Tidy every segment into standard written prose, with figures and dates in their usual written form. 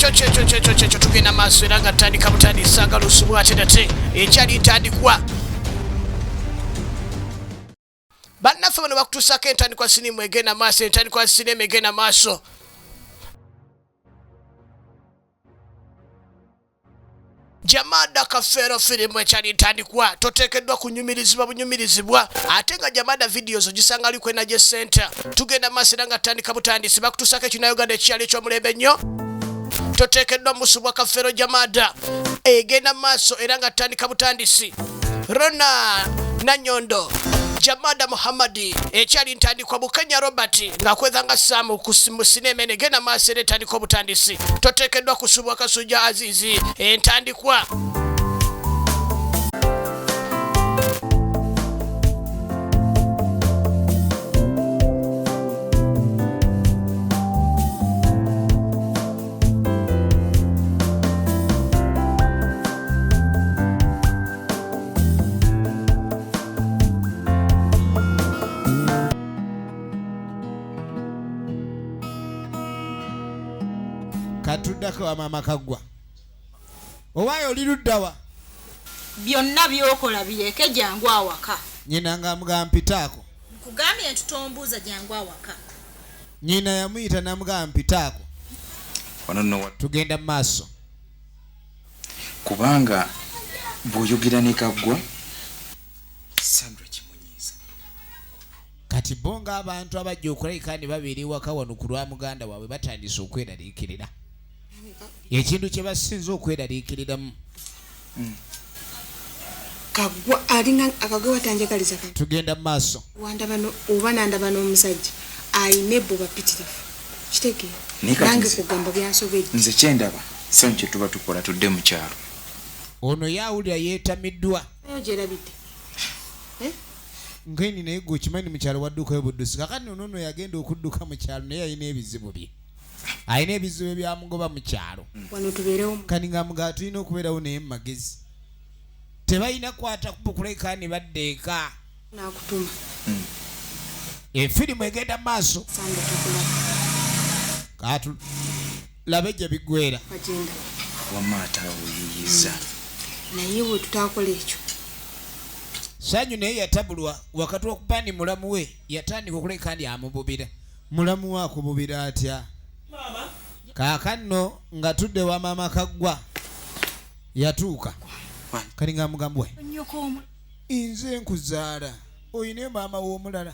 Kyekyo kyekyo kyekyo kyekyo tugenda maaso era nga tutandika butandisa nga lusubwa ate nate ekyali ntandikwa. Bannaffe bano bakutuusaako entandikwa sinimu egenda maaso, entandikwa sinema egenda maaso. Jamada Kafeero firimu ekyali ntandikwa, toteekeddwa kunyumirizibwa bunyumirizibwa, ate nga Jamada videos ogisanga ali ku Energy Center. Tugenda maaso era nga tutandika butandisi, bakutuusaako ekinnauganda ekikyali eky'omulembe ennyo. Toteekeddwa musubwa Kafeero Jamada egenda maaso era nga tutandika butandisi. Rona Nanyondo, Jamada Muhammadi, ekyali ntandikwa. Bukenya Robert ng'akweza nga Saamu mu sinema eno egenda maaso era etandika obutandisi. Toteekeddwa kusubwa Kasujja Azizi, entandikwa. Katuddako wa maama Kaggwa. Owaaye oli luddawa? Byonna by'okola bireke, jangu awaka. Nyina nga amugamba mpitaako. Nkugambye nti tombuuza, jangu awaka. Nyina yamuyita namugamba mpitaako. Wano nno tugenda mu maaso. Kubanga bw'oyogera ne Kaggwa, Sandra kimunyiiza. Kati bo ng'abantu abajja okulabika ne babeera ewaka wano ku lwa muganda waabwe batandise okweraliikirira. Ekintu kye basinze okweraliikiriramu. Kaggwa alinga akagwa watanjagaliza kati. Tugenda mu maaso. Wandaba no oba nandaba n'omusajja ayina ebbuba ppitirivu. Kitegeera. Naye kati Nange nze kugamba byansobedde. Nze kyendaba sanyu kyetuba tukola tudde mu kyalo. Ono ye awulira yeetamiddwa. Naye ogyerabidde. Eh? Nkeni naye gwe okimanyi mu kyalo waddukayo buddusi. Kakati ono nno yagenda okudduka mu kyalo naye yalina ebizibu bye. Alina ebizibu ebyamugoba mu kyalo. Wano tubeerewo. Kati nga mugamba tulina okubeerawo naye mu magezi. Tebalina kukwata kubukuleka ne badda eka. Nakutuma. Efirimu egenda mu maaso. Sandra takulaba. Katu labe gye biggweera. Bagenda. Wamma ate awo oyiiyiza. Naye bwe tutaakola ekyo. Sanyu naye yatabulwa wakati w'okuba ni mulamu we yatandika okuleka ndi amububira. Mulamu we akububira atya? Kaakano nga tudde wa maama Kaggwa yatuuka. Kati nga amugamba we. Nze nkuzaala oyina maama w'omulala.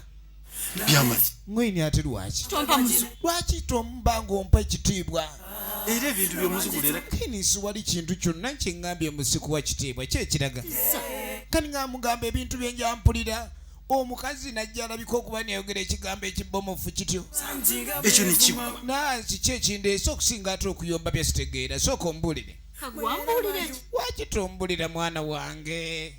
Mwini ate lwaki? Lwaki tomba ng'ompa ekitiibwa? Era ebintu by'omuzukulu era Kenisi wali kintu kyonna kye ŋŋambye mbu sikuwa kitiibwa ki ekiraga? Kati nga mugamba ebintu bye njampulira omukazi najja alabika okuba neyogera ekigambo ekibomofu kityo. Ekyo ne kiggwa. Naa kiki ekindeese okusinga ate okuyomba bye sitegeera? Sooka ombuulire. Kaggwa mbuulire ki? Lwaki tombulira mwana wange?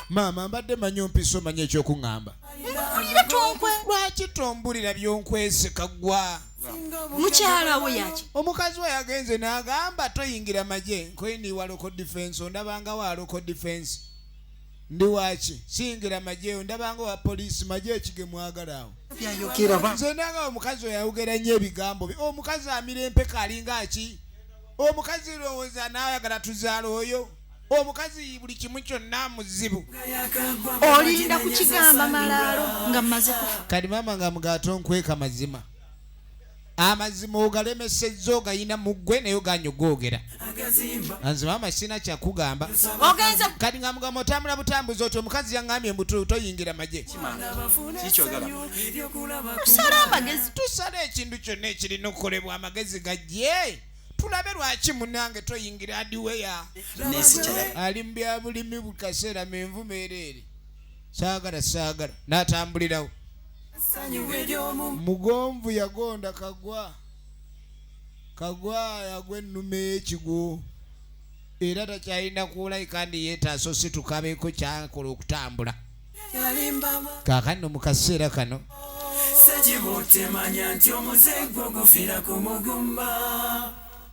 Maama mbadde manyi ompisa omanyi ekyokuŋŋamba. Mbuulira tonkwe. Lwaki tombulira byonkwese Kaggwa? Mukyala we yaki? Omukazi we yagenze n'agamba toyingira magye nkoye wa local defense ondabanga wa local defense. Ndi waki? Siyingira magye ondabanga wa poliisi magye ekige mwagala awo. Nze ndanga omukazi oyo ayogera nnyo ebigambo bye. Omukazi amira empeka alinga ki? Omukazi lowooza n'ayagala tuzaala oyo. Omukazi buli kimu kyonna muzibu. Olinda kukigamba malaalo nga mmaze kufa. Kati maama nga mugato nkweka mazima. Amazima ogalemesezza ogayina mu ggwe naye oganye ogoogera. Nze maama sirina kyakugamba. Ogenze. Kati nga mugamba otambula butambuzi otyo omukazi yaŋŋambye mbu toyingira magye. Tusale amagezi. Tusale ekintu kyonna ekirina okukolebwa amagezi gajje. Tulabe lwaki munnange toyingira adiweya. Ali mu bya bulimi buli kaseera menvu meereere. Saagala saagala n'atambulirawo. Mugonvu yagonda Kaggwa. Kaggwa yagwa ennume y'ekigwo era takyalina kuwulabika ndi yeetaasa osituka abeeko kyakola okutambula. Kaakano mu kaseera kano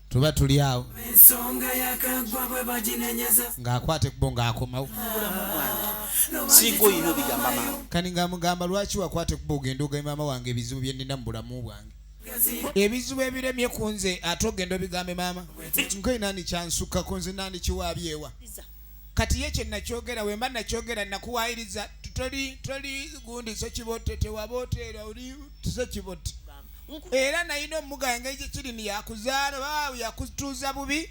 tuba tuli awo ng'akwata ekkubo ng'akomawo. Singa olina obigamba maama. Kati ng'amugamba lwaki wakwata ekkubo ogenda ogambe maama wange ebizibu bye nnina mu bulamu bwange. Ebizibu ebiremye ku nze ate ogenda obigambe maama. Nkoyi nandi kyansukkako nze nandi kiwaabyewa. Kati ye kye nakyogera wemba nakyogera nakuwaayiriza toli toli gundi sekibotte tewaboteera oli sekibotte. Era nalina omuga engeri gye kiri ni yakuzaala oba yakutuuza bubi.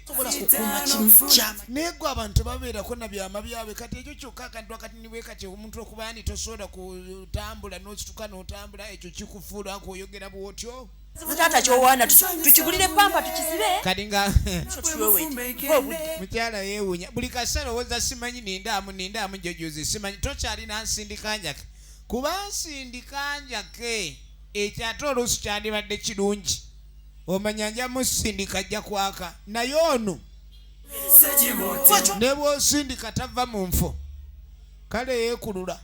Naye gwe abantu tebabeerako na byama byabwe kati ekyo kyokka akantu akatini bwe kati omuntu okuba nti tosobola kutambula n'osituka n'otambula ekyo kikufuula kw'oyogera bw'otyo. Taata kyowaana tukigulire pampa tukisibe. Kati nga mukyala yeewuunya buli kaseera owooza simanyi nindaamu nindaamu jojuzi simanyi tokyalina nsindika njake kuba nsindika njake ekyo ate oluusi kyandibadde kirungi omanya nja musindika ajja kwaka naye ono ne bw'osindika tava mu nfo kale yeekulula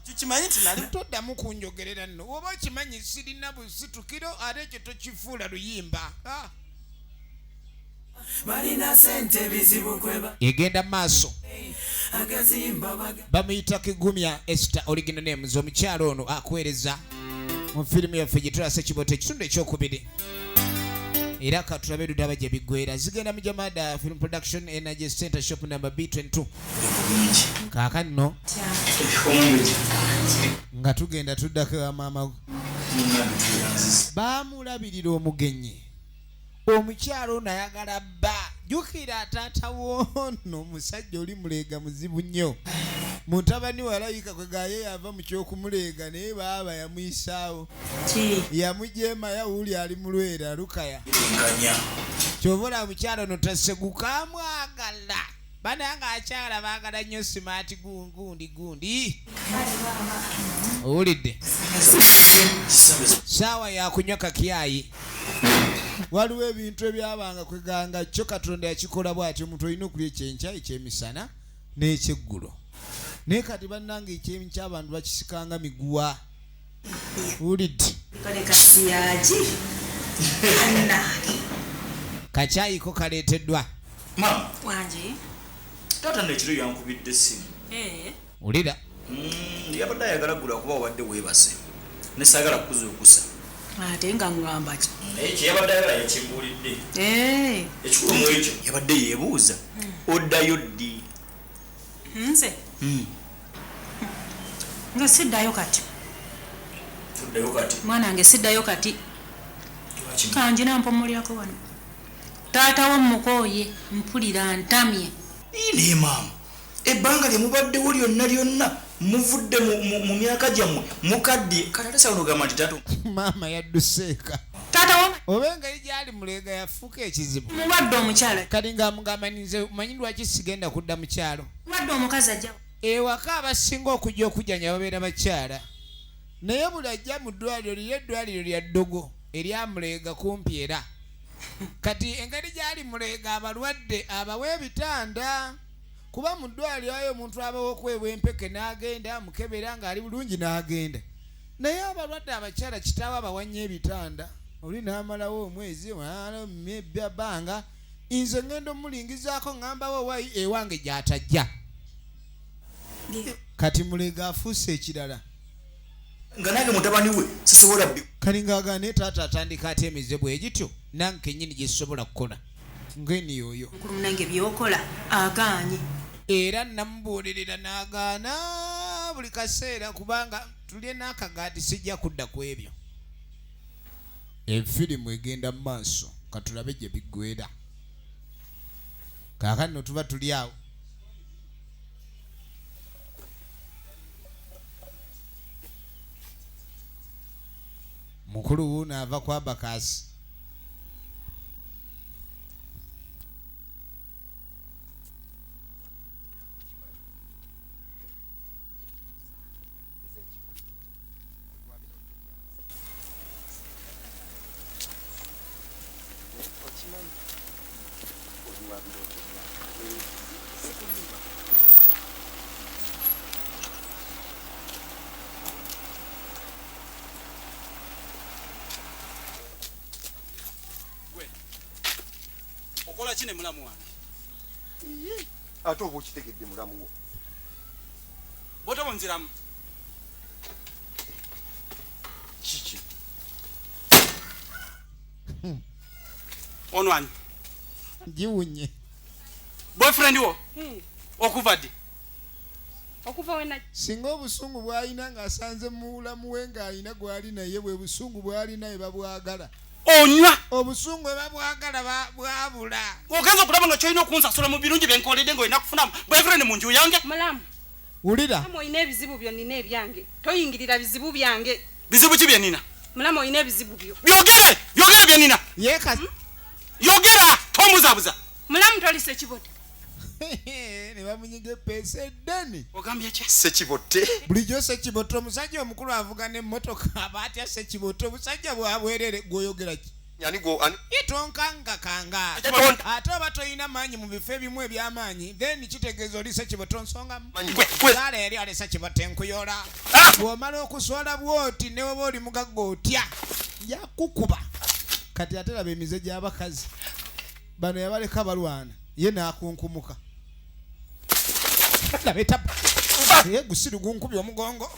toddamu kunjogerera nno oba okimanyi sirina busitukiro ate ekyo tokifuula luyimba. Egenda maaso bamuyita Kigumya Esther original names omukyalo ono akuweereza mu firimu yaffe gye tulasa Kiboto ekitundu ekyokubiri era katulabe ludaba gye biggwera zigenda mu Jamada Film Production Energy Center shop number B22 kaakano nga tugenda tuddako ewa maama baamulabirira omugenyi omukyalo ono ayagala bba jjukira taata woono omusajja oli muleega muzibu nnyo mutabani walabika kwe gaye yava mu kyokumuleega naye baaba yamuyisaawo yamujeema yawuli ali mulwera lukaya kyova olaba mukyalo ono taseguka amwagala banange akyala baagala nnyo simaati gundi gundi owulidde saawa yakunywa kakyayi waliwo ebintu ebyabanga kweganga kyo Katonda yakikola bw'ati omuntu olina okulya ekyenkya ekyemisana n'ekyeggulo naye kati bannange ekyenkya abantu bakisikanga miguwa owulidde kakyayiko kaleeteddwa Wangi. Taata nno ekiro yankubidde essimu. Wulira. Yabadde ayagala ggula kuba wabadde weebase ne saagala kukuzuukusa. Ate nga ŋŋamba ki? Naye kye yabadde ayagala yakimbuulidde. Ekikulu mu ekyo yabadde yeebuuza oddayo ddi? Nze? Nze siddayo kati. Toddayo kati? Mwana wange siddayo kati. Kanjira mpumulirako wano. Taata wo mmukooye mpulira ntamye. Naye maama ebbanga lye mubaddewo lyonna lyonna muvudde mu myaka gyammwe mukaddiye kati ate sawa nogamba nti taata maama yadduseeka. Taata wo oba engeri gy'ali muleega yafuuka ekizibu. Mulwadde omukyala. Kati ng'amugamba nze manyi lwaki sigenda kudda mu kyalo. Mulwadde omukazi ajja. Ewaka abasinga okujja okujjanya babeera bakyala. Naye buli ajja mu ddwaliro liri eddwaliro lya ddogo eryamuleega kumpi era. Kati engeri gy'ali muleega abalwadde abawa ebitanda kuba mu ddwaliro ayo omuntu abawa okuweebwa empeke n'agenda amukebera ng'ali bulungi n'agenda. Naye abalwadde abakyala kitaawe abawa nnyo ebitanda oli n'amalawo omwezi bbanga nze ngenda omulingizaako ŋŋambawo wayi ewange gy'atajja. Kati muleega afuuse ekirala. Nga nange mutabani we sisobola bi. Kali ng'agamba naye taata atandika ate emize bwe gityo nange kennyini gye sisobola kukola. Ngeni yoyo. Mukulu munange by'okola agaanye. Era namubuulirira n'agaana buli kaseera kubanga tulye n'akagaati sijja kudda ku ebyo. Efirimu egenda mu maaso katulabe gye biggweera. Kaakano nno tuba tuli awo. Mukulu wuuno ava ku Abakasi. Okola ki ne mulamu wange? Ate oba okitegedde mulamu wo. Bw'otoba onziramu. Kiki? Ono ani? Giwunye. Boyfriend wo? Okuva ddi? Okuva wena. Singa obusungu bw'alina ng'asanze mulamu we ng'alina gw'ali naye, bwe busungu bw'alina bwe babwagala. Onywa. Obusungu bwe babwagala bwabula. Ogenza okulaba nga kyolina okunsasula mu birungi bye nkoledde ng'olina kufuna boyfriend mu nju yange. Mulamu. Wulira. Mulamu olina ebizibu byo, nina ebyange. Toyingirira bizibu byange. Bizibu ki bye nina? Mulamu olina ebizibu byo. Byogere, byogere bye nina. Yeeka. Yogera, tombuzaabuza. Mulamu toli Ssekibotte. Ne bamunyiga epeesa eddene. Ogambye ki? Ssekibotte. Bulijjo Ssekibotte omusajja omukulu avuga n'emmotoka aba atya Ssekibotte, obusajja bwabwerere gw'oyogera ki? Ani gwo ani? Ye tonkangakanga. Ate oba tolina maanyi mu bifo ebimu eby'amaanyi, then kitegeeza oli Ssekibotte onsongamu. Zaala yali ali Ssekibotte nkuyola. Bw'omala okuswala bw'oti ne bw'oba oli mugagga otya, nja kukuba. Kati ate laba emize gy'abakazi. Bano yabaleka balwana, ye n'akunkumuka. Laba etabu. Ye gusiru gunkubye omugongo.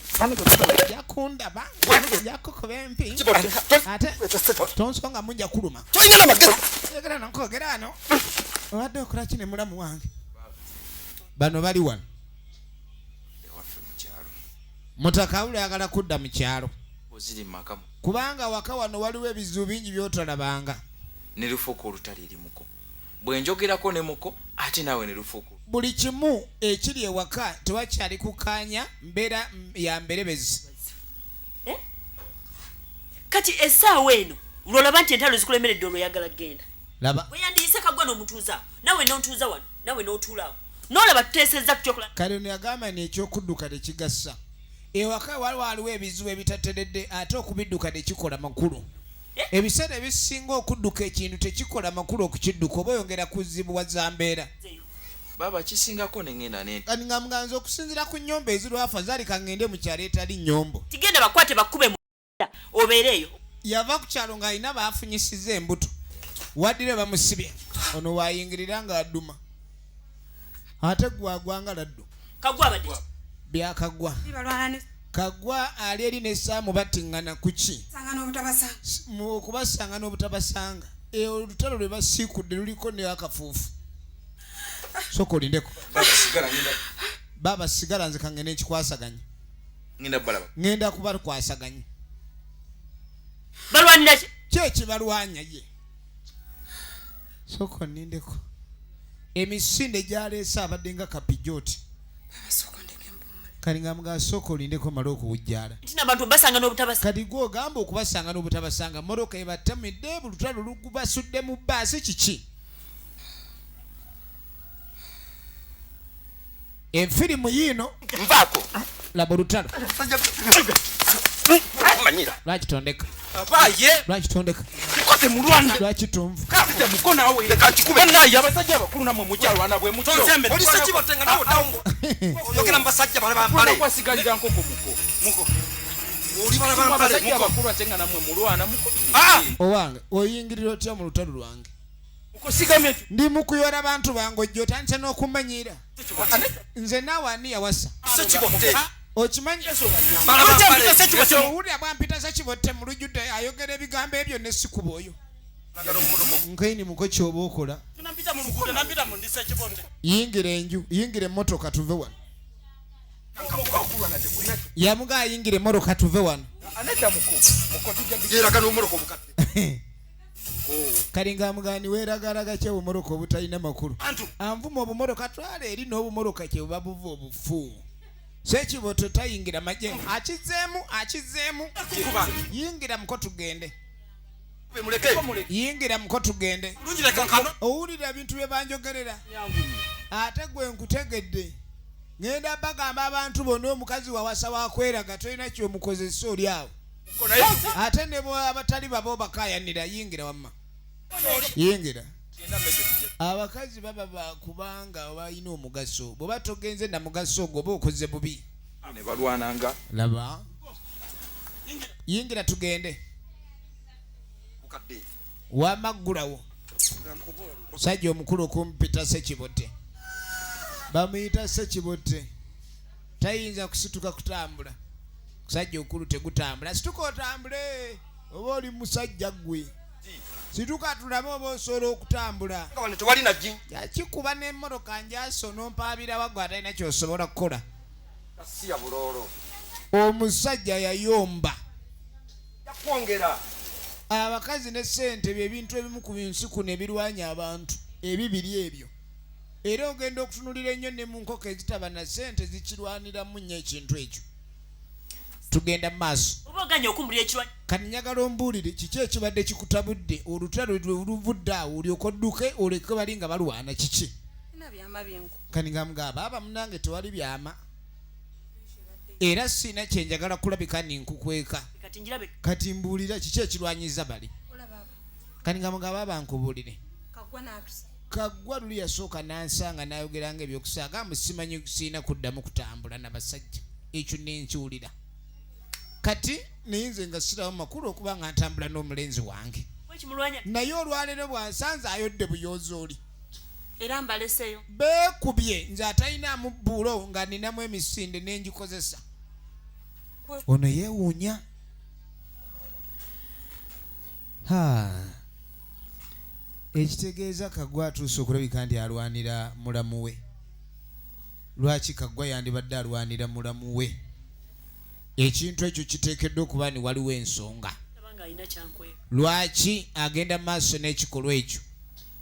Yakundaba, yakukuba empi. Ate tonsonga munja kuluma. Tolina n'amagezi. Yogera nankogera wano. Obadde okola ki ne mulamu wange? Bano bali wano. Mutaka awula ayagala kudda mu kyalo. Oziri mu maka. Kubanga waka wano waliwo ebizibu bingi by'otalabanga. Ne lufuuka olutalo eri muko. Bwe njogerako ne muko ate naawe ne lufuuka. Buli kimu ekiri ewaka tewakyali kukkaanya mbeera ya mberebezi. Kati essaawa eno lw'olaba nti entalo zikulemeredde olwo oyagala kugenda. Laba. Bwe yandiyise Kaggwa n'omutuuza awo, naawe n'ontuuza wano, naawe n'otuula awo. N'olaba tuteesezza tutya okulaba. Kale ono yagamba nti eky'okudduka tekigasa. Ewaka waliwo waliwo ebizibu ebitateredde ate okubidduka tekikola makulu. Ebiseera ebisinga okudduka ekintu tekikola makulu okukidduka oba oyongera kuzibuwaza mbeera. Baaba kisingako ne ŋŋenda ne. Kati nga muganzi okusinziira ku nnyombo ezirwafa zaali ka ŋŋende mu kyalo etali nnyombo. Tigenda bakwate bakube mu obeere eyo. Yava ku kyalo ng'alina baafunyisizza embuto. Waddire bamusibye. Ono waayingirira ng'aduma. Ate gwe agwanga laddu. Kaggwa abadde ki? Bya Kaggwa. Kaggwa ali eri ne Ssaamu battiŋŋana ku ki? Mu okubasanga n'obutabasanga. Olutalo lwe basiikudde luliko ne akafuufu. Sooka olindeko. Baaba sigala nze kangende nkikwasaganye. Ŋŋenda kubakwasaganya. Balwanira ki? Ki ekibalwanya ye? Sooka onnindeko. Emisinde gy'aleese abadde nga kapijooti. Kati nga mugamba sooka olindeko mmale okuwujjaala. Nti n'abantu obasanga n'obutabasanga. Kati gwe ogamba okubasanga n'obutabasanga, mmotoka ebatamidde, buli lutalo lugubasudde mu bbaasi kiki? Enfirimu yiino. Nvaako. Laba olutalo. Lwaki tondeka? Abaye. Lwaki tondeka? Kote mulwana. Lwaki tonvu? Kapite muko naawe. Leka nkikube. Bannaye abasajja abakulu nammwe mukyalwana bwe mutyo. Tonsembe. Oli Ssekibotte nga nawe oddawo oyogera mu basajja balaba mpale. Mulwana kwasigalira nkoko muko. Muko. Oli balaba mpale. Abasajja abakulu ate nga nammwe mulwana muko. Owange oyingirira otya mu lutalo lwange? Muko. Ndi mu kuyola bantu bange ojja otandise n'okumanyiira. Nze naawe ani yawasa? Ssekibotte. Okimanyi? Balaba Owulira bwampita Ssekibotte mu lujjudde ayogera ebigambo ebyo ne sikuba oyo. Nkaini muko ky'oba okola. Yingira enju, yingira emmotoka tuve wano. Yamuga ayingira emmotoka tuve wano. Yeeraga n'omumotoka obukadde. Kali nga mugani weeragalaga ki obumotoka obutalina makulu. Anvuma obumotoka twala eri n'obumotoka kye buba buva obufu. Ssekibotte tayingira magye. Akizzeemu, akizzeemu. Yingira muko tugende. Yingira muko tugende. Owulira ebintu bye banjogerera. Ate gwe nkutegedde. Ŋŋenda bagamba abantu bonna omukazi wawasa wakweraga tolina ky'omukozesa oli awo. Ate ne bo abatali babo bakaayanira yingira wamma. Yingira. Abakazi baba bakubanga balina omugaso. Bw'oba togenze na mugaso ogwo oba okoze bubi. Ne balwananga. Laba. Yingira tugende. Wamma ggulawo. Musajja omukulu okumpita Ssekibotte. Bamuyita Ssekibotte. Tayinza kusituka kutambula. Musajja okulu tegutambula. Situka otambule. Oba oli musajja ggwe. Situka tulabe oba osobola okutambula. Nga wano tewali na jjinja. Yakikuba n'emmotoka njaso n'ompaabira wagwe atalina ky'osobola kukola. Gasiya buloolo. Omusajja yayomba. Yakwongera. Abakazi ne ssente bye bintu ebimu ku nsi kuno ebirwanya abantu ebibiri ebyo. Era ogenda okutunulira ennyo ne mu nkoko ezitaba na ssente zikirwaniramu nnyo ekintu ekyo. Tugenda mu maaso. Oba oganye okumbulira ekirwa. Kati njagala ombuulire kiki ekibadde kikutabudde olutalo lwe luvudde awo olyoke odduke oleke bali nga balwana kiki? Sirina byama byenku. Kati nga mugamba baaba munange tewali byama era sirina kye njagala kulabika ni nkukweka. Kati njirabe. Kati mbuulira kiki ekirwanyiza bali? Olaba aba. Kati nga mugamba baaba nkubuulire. Kaggwa n'atusa. Kaggwa luli yasooka n'ansanga n'ayogeranga ebyokusaaga mbu simanyi sirina kuddamu kutambula na basajja. Ekyo ne nkiwulira. Kati naye nze nga sirawo makulu okuba nga ntambula n'omulenzi wange. Naye olwaleero bw'ansanze ayodde buyoozi oli. Era mbaleseeyo. Beekubye nze atalinaamu bbuulo nga ninamu emisinde ne ngikozesa. Ono yeewuunya. Ha. Ekitegeeza Kaggwa atuuse okulabika nti alwanira mulamu we. Lwaki Kaggwa yandibadde alwanira mulamu we? Ekintu ekyo kiteekeddwa okuba ni waliwo ensonga. Tabanga alina kyankweka. Lwaki agenda mu maaso n'ekikolwa ekyo?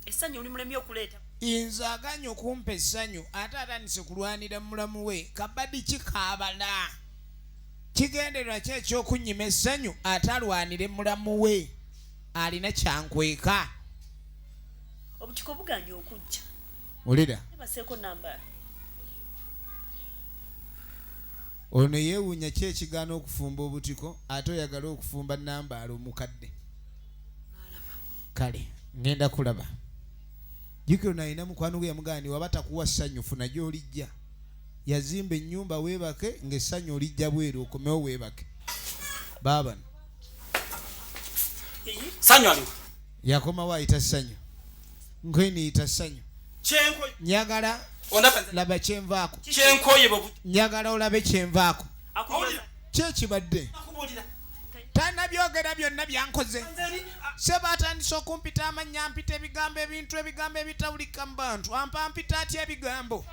Essanyu limulemye okuleeta. Nze aganye okumpa essanyu ate atandise kulwanira mulamu we. Kabadi ki kaabala? Kigendererwa ki eky'okunnyima essanyu ate alwanire mulamu we? Alina kyankweka. Obutiko buganye okujja. Wulira. Nebaseeko namba. Ono yeewuunya ki ekigaana okufumba obutiko ate oyagala okufumba Nambaale omukadde. Kale ngenda kulaba. Jjukira ono alina mukwano gwe yamugamba nti waba takuwa ssanyu funa gy'olijja. Yazimba ennyumba weebake ng'essanyu olijja bweru okomewo weebake. Baabano. Ssanyu aliwa? Yakomawo ayita Ssanyu. Nkwini yita Ssanyu. Kyenkoye. Njagala Ondaba nze. laba kyenvaako. Kyenkoye bwe bu- Njagala olabe kyenvaako. Awulira. Ki ekibadde? Akubuulira. Tanabyogera byonna byankoze. Nze eri, a- Ssebo atandise okumpita amannya ampita ebigambo ebintu ebigambo ebitawulika mu bantu ampa mpita atya ebigambo?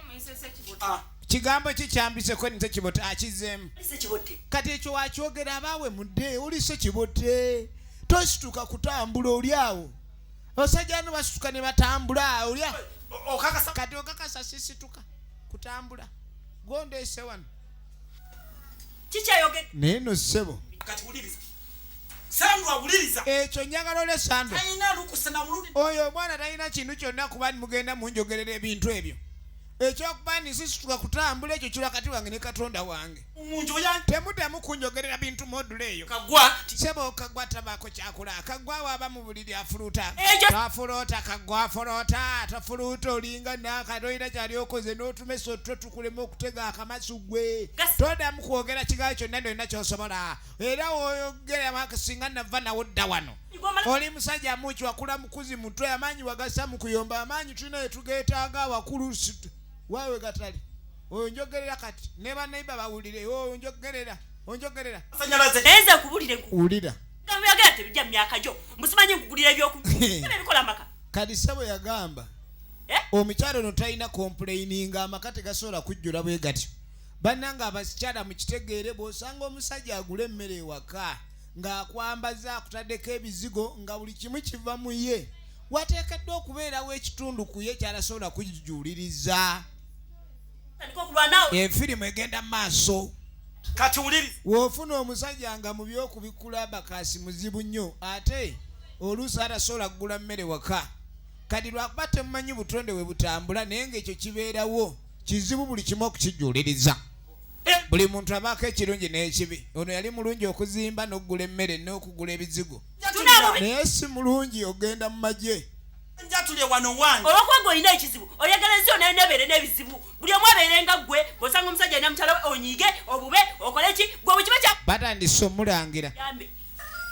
Ah. Kigambo ki kyambiseko nze Kibotte akizzeemu. Ssekibotte. Kati ekyo wakyogera abaawe mudde oli Ssekibotte tosituka kutambula oli awo. Abasajja bano basituka ne batambula oli awo. Okakasa. Kati okakasa sisituka kutambula. Gondeese wano. Kikyayogedde. Naye no ssebo. Kati wuliriza. Sandra wuliriza. Ekyo njagala ole Sandra. Talina lukusa na mulundi. Oyo omwana talina kintu kyonna kuba mugenda munjogerera ebintu ebyo. Ekyokuba nti sisituka kutambula ekyo kiri wakati wange ne Katonda wange. Munju yange. Temuddamu kunjogerera bintu modula eyo. Kaggwa. Ssebo Kaggwa tabaako ky'akola. Kaggwa waaba mu buliri afuluuta. Ekyo. Tafuluuta Kaggwa afuluuta. Tafuluuta olinga naaka tolina kyali okoze n'otumesa otutwe tukulema okutega akamasu ggwe. Gas- Toddamu kwogera kigambo kyonna nolina ky'osobola. Era w'oyogera singa nava nawo dda wano. Oli musajja muki wakula mukuzi mutwe amaanyi wagassa mu kuyomba amaanyi tulina we tugeetaaga awakulu waawe gatali. Oyo njogerera kati ne banneiba bawulire oyo njogerera onjogerera. Masanyalaze. Naye nze nkubulire nku- Wulira. Nga byagala tebijja mu myaka gyo. Musimanyi nkugulira ebyokunywa. Ebyo ebikola amaka. Kati ssebo yagamba Eh? omukyala ono talina complaininga amaka tegasobola kujjula bwe gatyo. Bannange abakyala mukitegeere bw'osanga omusajja agula emmere ewaka ng'akwambaza akutaddeko ebizigo nga buli kimu kiva mu ye wateekeddwa okubeerawo ekitundu ku ye ky'atasobola kujjuuliriza. Tandika okulwana. Efirimu egenda mu maaso. Kati wuliriza. W'ofuna omusajja nga mu by'okubikula bakaasi muzibu nnyo ate oluusi atasobola kugula mmere waka. Kati lwakuba temumanyi butonde we butambula naye ng'ekyo kibeerawo kizibu buli kimu okukijjuuliriza. Buli muntu abaako ekirungi n'ekibi. Ono yali mulungi okuzimba n'okugula emmere n'okugula ebizigo. Naye si mulungi okugenda mu magye. Njatulye wano wange. Olw'okuba gwe olina ekizibu oyagala ensi yonna yonna ebeere n'ebizibu. Buli omu abeere nga ggwe. Bw'osanga omusajja alina mukyala we onyiige obube okole ki gwe bwe kiba kya Batandise omulangira. Yambe.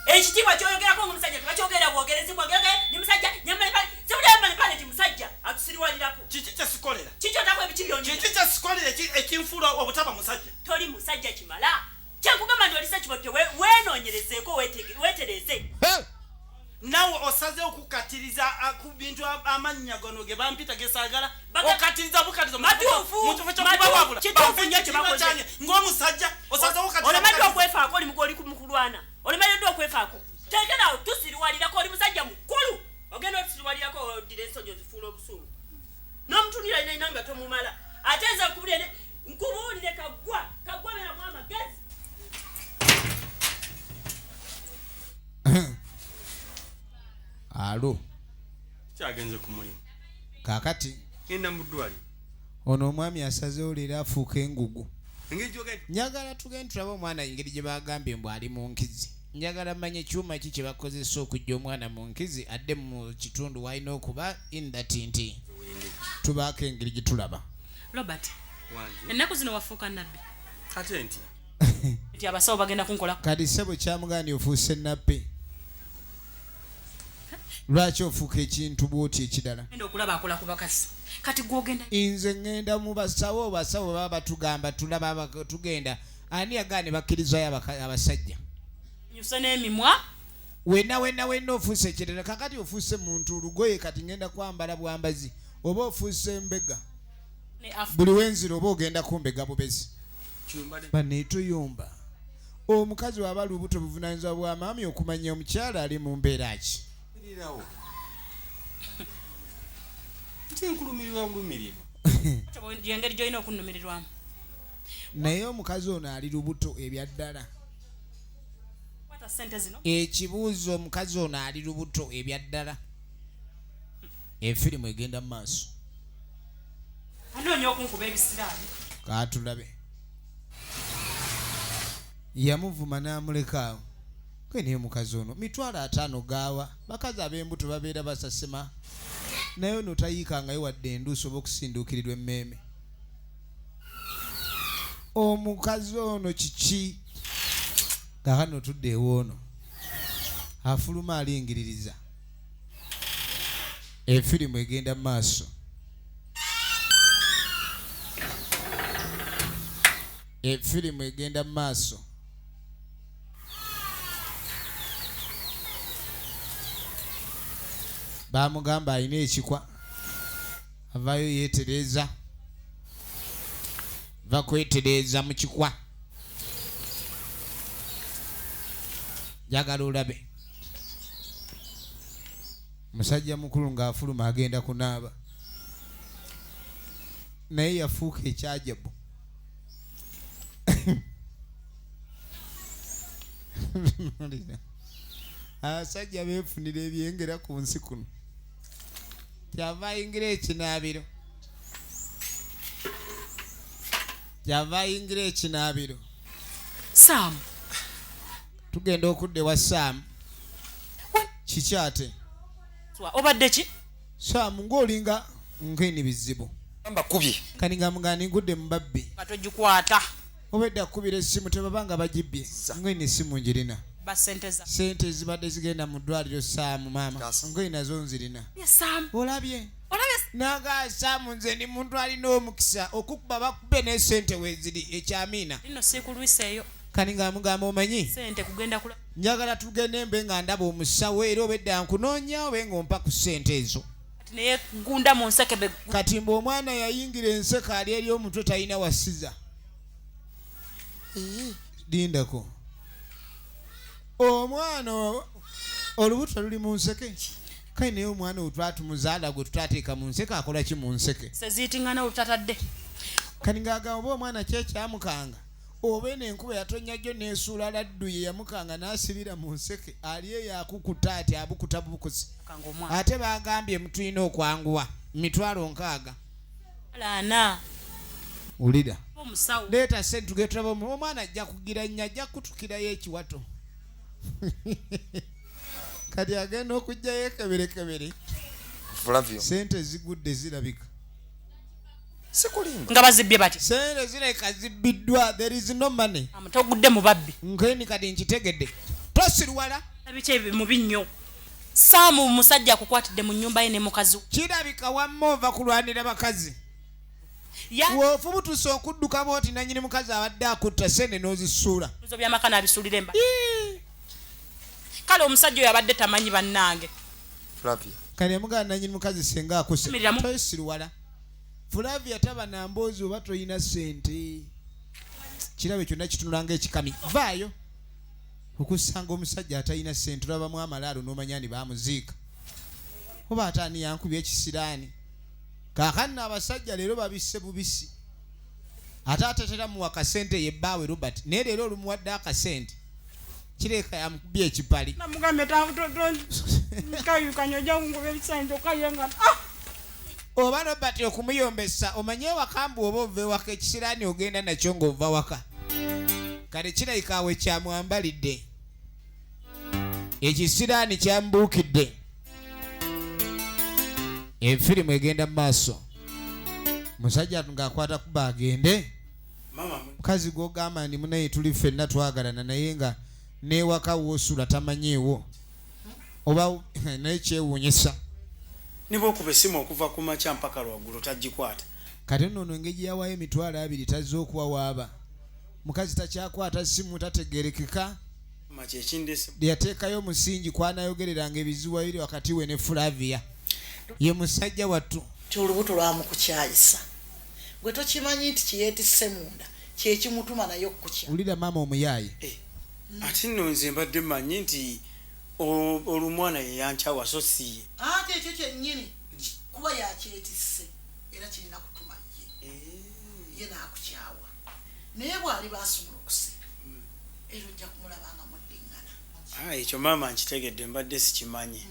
Ekitiibwa ky'oyogerako ng'omusajja tebakyogerera bwogerezi bwogerege ndi musajja nyambala empale. Sibuli ayambala empale nti musajja atusiriwalirako. Kiki kye sikolera? Kiki otako ebiki by'onyiga? Kiki kye sikolera ekinfuula obutaba musajja? Toli musajja kimala. Kye nkugamba nti oli Ssekibotte weenoonyerezeeko weetereeze. Hey! Nawe osazeewo okukatiriza ku bintu amannya gano ge bampita gesaagala okatiriza bukatiriza mu kifo ky'okubawabula. Kituufu nnyo kye bakoze. Ng'omusajja osazeewo okukatiriza Olemeddwa bukatiriza. okwefaako, oli oli mu kulwana, olemereddwa okwefaako. Tekera tusiriwalirako, oli musajja mukulu, ogenda otusiriwalirako, oddira ensonyi ozifuula obusungu n'omutunira inaina nga tomumala. Ate nze nkubulire, nkubuulire, kaggwa kaggwa, beeramu amagezi. Alo. Kyagenze ku mulimu. Kaakati Genda mu ddwaliro. ono omwami asazeewo leero afuuka engugu. Engeri gyogenda. Njagala tugende tulabe omwana engeri gye bagambye mbu ali mu nkizi. Njagala manye kyuma ki kye bakozesa okujja omwana mu nkizi adde mu kitundu walina okuba in that nti tubaako engeri gye tulaba. Robert, Wange. ennaku zino wafuuka nabbi. Ate nti Nti abasawo bagenda kunkola. Kati ssebo kyamugandi ofuuse nabbi, lwaki ofuuka ekintu bwoti ekirala? Genda okulaba akola ku bakazi. Kati gw'ogenda Nze ŋŋenda mu basawo, basawo baba batugamba tulaba tugenda ani yagaana ne bakkirizayo abasajja. Nyuse n'emimwa. Wenna wenna wenna ofuuse ekirala. Kakati ofuuse muntu olugoye, kati ŋŋenda kwambala bwambazi oba ofuuse mbega? Ne afu. Buli wenzira oba ogenda kumbega bubezi. Kino mbadde Baneetuyumba omukazi waba lubuto, buvunanyizibwa bwa maami okumanya omukyala ali mu mbeera ki. Rirawo nti nkulumirirwa bulumirirwa. Yengeri gy'olina okunnumirirwamu. Naye omukazi ono ali lubuto ebyaddala? Kwata ssente zino. Ekibuuzo, omukazi ono ali lubuto ebyaddala? Efirimu egenda mu maaso. Anoonya okunkuba ebisiraani. Kaatulabe. Yamuvuma n'amulekaawo ke. Naye omukazi ono 50,000 gaawa? Bakazi ab'embuto babeera basasima, naye ono tayiikangayo wadde enduusi oba okusinduukirirwa emmeeme. Omukazi ono kiki? Kaakano tudde ewoono, afuluma alingiririza. Efirimu egenda mu maaso. Efirimu egenda mu maaso. Bamugamba alina ekikwa, avaayo yeetereeza, va kwetereeza mu kikwa. Njagala olabe musajja mukulu ng'afuluma agenda kunaaba, naye yafuuka ekyajabu. Abasajja beefunira ebyengera ku nsi kuno. Kyava ayingira ekinaabiro, kyava ayingira ekinaabiro. Saamu. Tugenda okudda ewa Saamu. Kiki ate? Obadde ki? Saamu, ng'olinga nkeni bizibu. Mbakubye. Kani nga mugani ngudde mu babbi. Nga togikwata. Obedda kukubira essimu, tebaba nga bagibbye. Ngeni essimu njirina. Ba ssente za Sente ezibadde zigenda mu ddwaliro, Saamu maama, ngeni nazo nzirina. Ye Saamu. Olabye? Olabye? Naga Saamu, nze ndi muntu alina omukisa, okukuba bakube n'esente weeziri ekyamiina. Lino siikulwiseeyo. Kani nga mugamba, omanyi, Sente kugenda kula. njagala tugende mbe nga ndaba omusawo, era obedda nkunoonya obe ng'ompa ku ssente ezo. Kati naye gunda mu nsekebe. Kati mbe omwana yayingira enseka, ali eri omutwe talina wasiza. Lindako, omwana olubuto luli mu nseke. Kale naye omwana oyo twatumuzaala gwe tutateeka mu nseke, akola ki mu nseke? Seziitingana olutatadde. Kati ng'agamba oba omwana kyekyamukanga, oba eno enkuba yatonnya jjo n'esuula laddu ye yamukanga n'asibira mu nseke, ali eyo akukuta ati abukuta bubukusi. Kanga omwana. Ate bagambye mutulina okwanguwa 60,000. Alaana. Wulira. Omusawo. Leeta sente tugende tulabe omwana. Ajja kugira nnyo, ajja kutukirayo ekiwato. Kati agenda okugjayo ekeberekebere. Flavio. Sente zigudde zirabika. Sikulimba. Nga bazibbye bati. Sente zirabika zibbiddwa, there is no money. Togudde mu babbi. Nkeni kati nkitegedde, tosirwala. Biki ebyo mubi nnyo. Saamu, musajja akukwatidde mu nnyumba ye ne mukazi we. Kirabika wamma ova kulwanira bakazi. Ya. Wofubutuse okudduka bwoti, nanyini mukazi abadde akutta, sente n'ozisuula. Ebibuuzo by'amaka n'abisuulira emba. Kale omusajja oyo abadde tamanyi bannange. Flavia. Kati yamugamba nanyini mukazi senga akuse. Miriramu. Toyisiruwala. Flavia taba na mboozi oba toyina ssente. Kirabe kyonna kitunula ng'ekikami. Vaayo. Okusanga omusajja atalina ssente olabamu amalaalo n'omanya nti baamuziika. Oba ate ani yankubye ekisiraani. Kaakano abasajja leero babisse bubisi. Ate atatera muwa kasente ye bbaawe Robert, naye leero olumuwadde akasente kireka yamukubye ekipali. Namugambye kayukanya ojja kunkuba ebisaanyi kyokka ye nga ah! Oba Robert okumuyombesa omanye ewaka mbu oba ova ewaka ekisiraani ogenda nakyo ng'ova waka. Kale kirabika awo kyamwambalidde. Ekisiraani kyamubuukidde. Efirimu egenda mu maaso. Musajja ng'akwata kuba agende. Mukazi gw'ogamba nti munaye tuli ffenna twagalana naye nga n'ewaka w'osula tamanyiiwo. Oba naye kyewuunyisa. Ne bw'okuba essimu okuva ku makya mpaka lwaggulo tagikwata. Kati nno ono engeri gye yawayo 20,000 tazze okuwa waaba. Mukazi takyakwata ssimu tategeerekeka. Yateekayo omusingi kw'anaayogereranga ebizibu ebiri wakati we ne Flavia. Ye musajja wattu. Nti olubuto lwamukukyayisa. Gwe tokimanyi nti kye yeetisse munda kye kimutuma naye okukukya. Wulira maama omuyaaye. Eh, ate nno nze mbadde mmanyi nti olumwana ye yankyawa so si ye. Anti ekyo kyennyini kuba y'akyetisse era kirina kutuma ye. Ye n'akukyawa. Naye bw'aliba asumulukuse era ojja kumulaba nga muddiŋŋana. Ah, ekyo maama nkitegedde mbadde sikimanyi.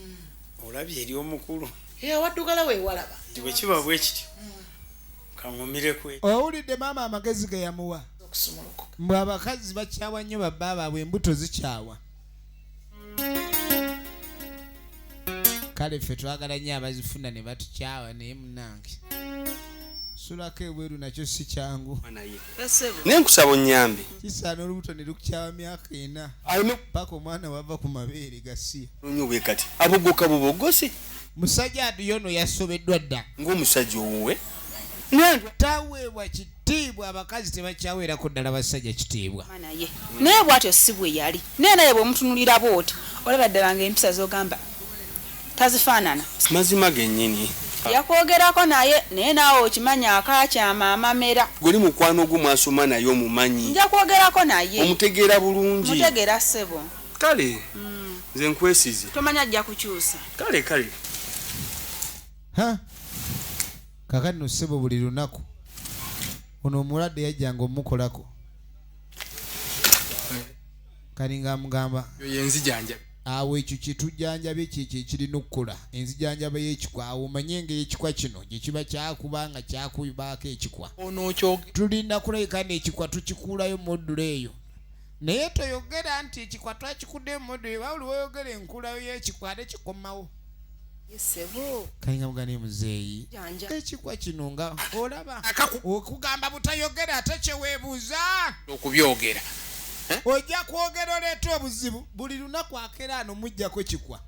Olabye eri omukulu. Eh, awaddugala we walaba. Nti bwe kiba bwe kityo kaŋŋumire ku ekyo. Owulidde maama amagezi ge yamuwa? Okusumulukuka. Mbu abakazi bakyawa nnyo babba baabwe, embuto zikyawa. Kale ffe twagala nnyo abazifuna ne batukyawa, naye munnange sulako ebweru nakyo si kyangu. Naye nkusaba onnyambe. Kisaana olubuto ne lukukyawa myaka 4 paka omwana wava ku mabeere gasiya. Nnyo bwe kati abogoka bubogosi. Musajja ati yono yasobeddwa dda. Ng'omusajja owuwe. Taweebwa kitiibwa, abakazi tebakyaweerako ddala basajja kitiibwa. Naye naye bw'atyo si bwe yali, naye naye bw'omutunulira bw'oti olaba ddala ng'empisa z'ogamba tazifaanana. Mazima gennyini. Yakwogerako naye, naye naawe okimanyi akaakyama amamera. Gwe mukwano gwo mwasoma naye omumanyi. Nja kwogerako naye. Omutegeera bulungi. Mutegeera ssebo. Kale nze nkwesize. Tomanyi ajja kukyusa. Kale kale. Ha, kakati no ssebo buli lunaku ono omulwadde yajjanga omukolako kali ng'amugamba Yo yenzijanjabi. Awo ekyo kyetujjanjabye kyekyo ekirina okukola enzijanjaba y'ekikwa. Awo omanye engeri ekikwa kino gye kiba kyakuba nga kyakubaako ekikwa. Onookyoge. Tulina kulabika n'ekikwa tukikuulayo moddulo eyo, naye toyogera nti ekikwa twakikudde moddulo, wabula woyogera enkulayo y'ekikwa ate kikomawo. Ssebo. Kalinga mugane muzeeyi. Janja. Ekikwa kino nga olaba okugamba butayogera ate kyeweebuuza. Okubyogera. Ojja kwogera oleeta obuzibu. Buli lunaku akeera ano mujjako kikwa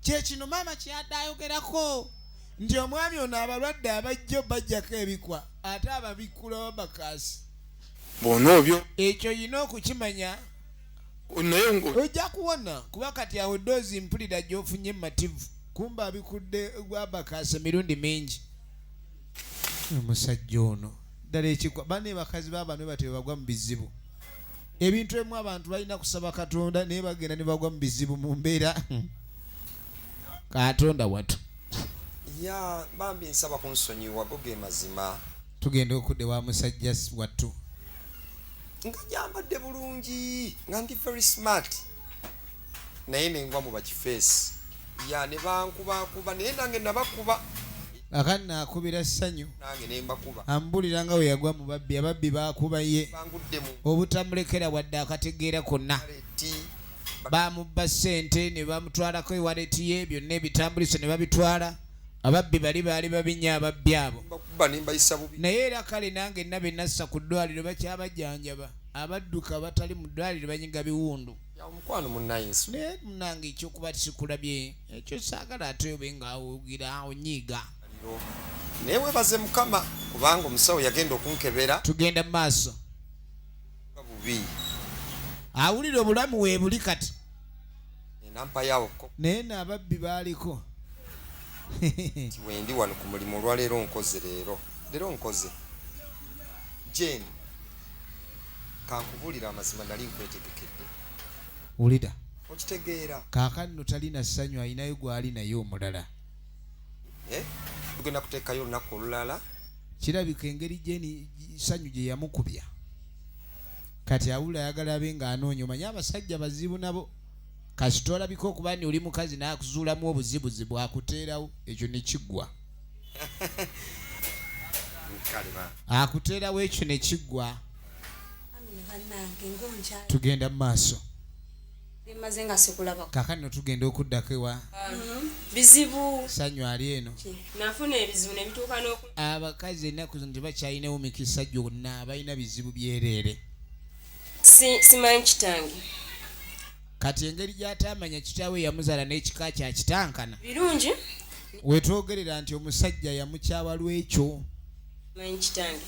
kyekino maama kyadde ayogerako nti omwami ono abalwadde abajjo bajjako ebikwa ate ababikkulawo bakaasi. Bw'onoobyo. Ekyo yina okukimanya. Naye ojja kuwona kuba kati awo doozi mpulira gy'ofunye mativu, kumba abikudde gwabakaasi emirundi mingi. Omusajja ono ddala ekikwa bane bakazi babano batyo bagwa mu bizibu. Ebintu ebimu abantu balina kusaba Katonda, naye bagenda ne bagwa mu bizibu mu mbeera. Katonda watu. Ya bambi nsaba kunsonyiwa, go ge mazima. Tugenda okudde wa musajja wattu. Nga gyambadde bulungi, nga ndi very smart, naye nengwa mu bakifeesi ya ne bankubakuba, naye nange nabakuba. Akati naakubira ssanyu. Nange nembakuba. Ambulira nga we yagwa mu babbi, ababbi baakuba ye bangudde mu obutamulekera wadde akategeera konna. Ti Bamubba ssente ne bamutwalako ewaleti ye, byonna ebitambuliso ne babitwala. Ababbi bali baali babi nnyo ababbi abo. Mbakuba ne mbayisa bubi. Naye era kale nange nabe nassa ku ddwaliro bakyabajjanjaba, abadduka batali mu ddwaliro banyiga biwundu. Ya omukwano munnaye nsu. Naye munange ekyokuba sikulabye ekyo saagala ate obe nga ogira onyiiga. Naye webaze Mukama kubanga omusawo yagenda okunkebera. Tugenda mu maaso. Bubi. Awulira obulamu weebuli kati. Nampayawo. Naye naababbi baaliko. Nti wendi wano ku mulimu olwaleero, nkoze leero, leero nkoze. Jane, kankubuulira amazima, nali nkwetegekedde. Wulira. Okitegeera? Kaakano talina ssanyu, alinayo gwali naye omulala. Eh? Tugenda kuteekayo olunaku olulala. Kirabika engeri Jeni ssanyu gye yamukubya, kati awula ayagala abe ng'anoonya. Omanye abasajja bazibu nabo, kasita olabika okuba ni oli mukazi n'akuzuulamu obuzibuzibu, akuteerawo ekyo ne kiggwa. Kale ba. Akuteerawo ekyo ne kiggwa. Amina bannange, ng'onkyali. Tugenda mu maaso. Bimaze nga sikulaba. Kaakano tugenda okuddako ewa Bizibu. Sanyu ali eno. Nafuna ebizibu ne bituuka n'oku Abakazi ennaku zino tebakyalinawo mikisa gyonna, balina bizibu byereere. Simanyi kitange. Kati engeri gy'ataamanya kitaawe yamuzaala n'ekika kya kitankana. Birungi. Wetwogerera nti omusajja yamukyawa lwekyo. Manyi kitange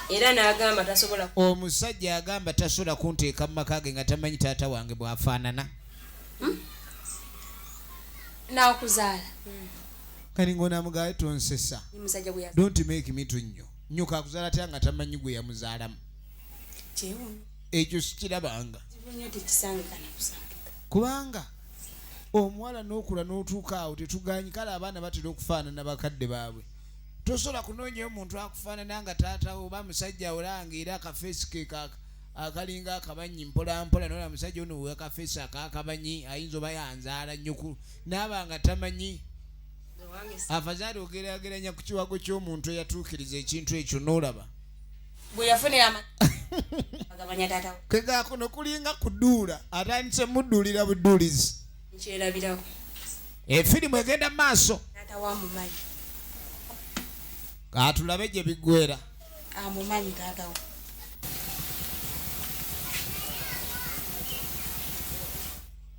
era n'agamba tasobola. Omusajja agamba tasobola kunteeka mu maka ge nga tamanyi taata wange bw'afaanana. Nakuzaala. Kati ng'onamugaye tonsesa. Musajja gwe yazaala. Don't make me to nnyo nnyo kakuzaala tya nga tamanyi gwe yamuzaalamu? Kyewuunyo. Ekyo sikirabanga. Kizibu nnyo, tekisangika nakusangika. Kubanga omuwala n'okula n'otuuka awo tetuganyi. Kale abaana batera okufaanana bakadde baabwe. Tosobola kunoonyayo omuntu akufaanana nga taatawo oba musajja olanga era akafeesi ke akalinga akabanyi mpolampola, nola musajja ono wekafeesi akakabanyi ayinza oba yanzaala nnyo naaba nga tamanyi. Afazaali ogerageranya ku kiwago ky'omuntu eyatuukiriza ekintu ekyo n'olaba Bwe yafunira agabanya taata we. Kegakuno kulinga kuduula, atandise mudduulira budduulizi. Nkyerabirako. Efirimu egenda mu maaso. Taata we amumanyi. Atulabe gye biggwera. Amumanyi taata we.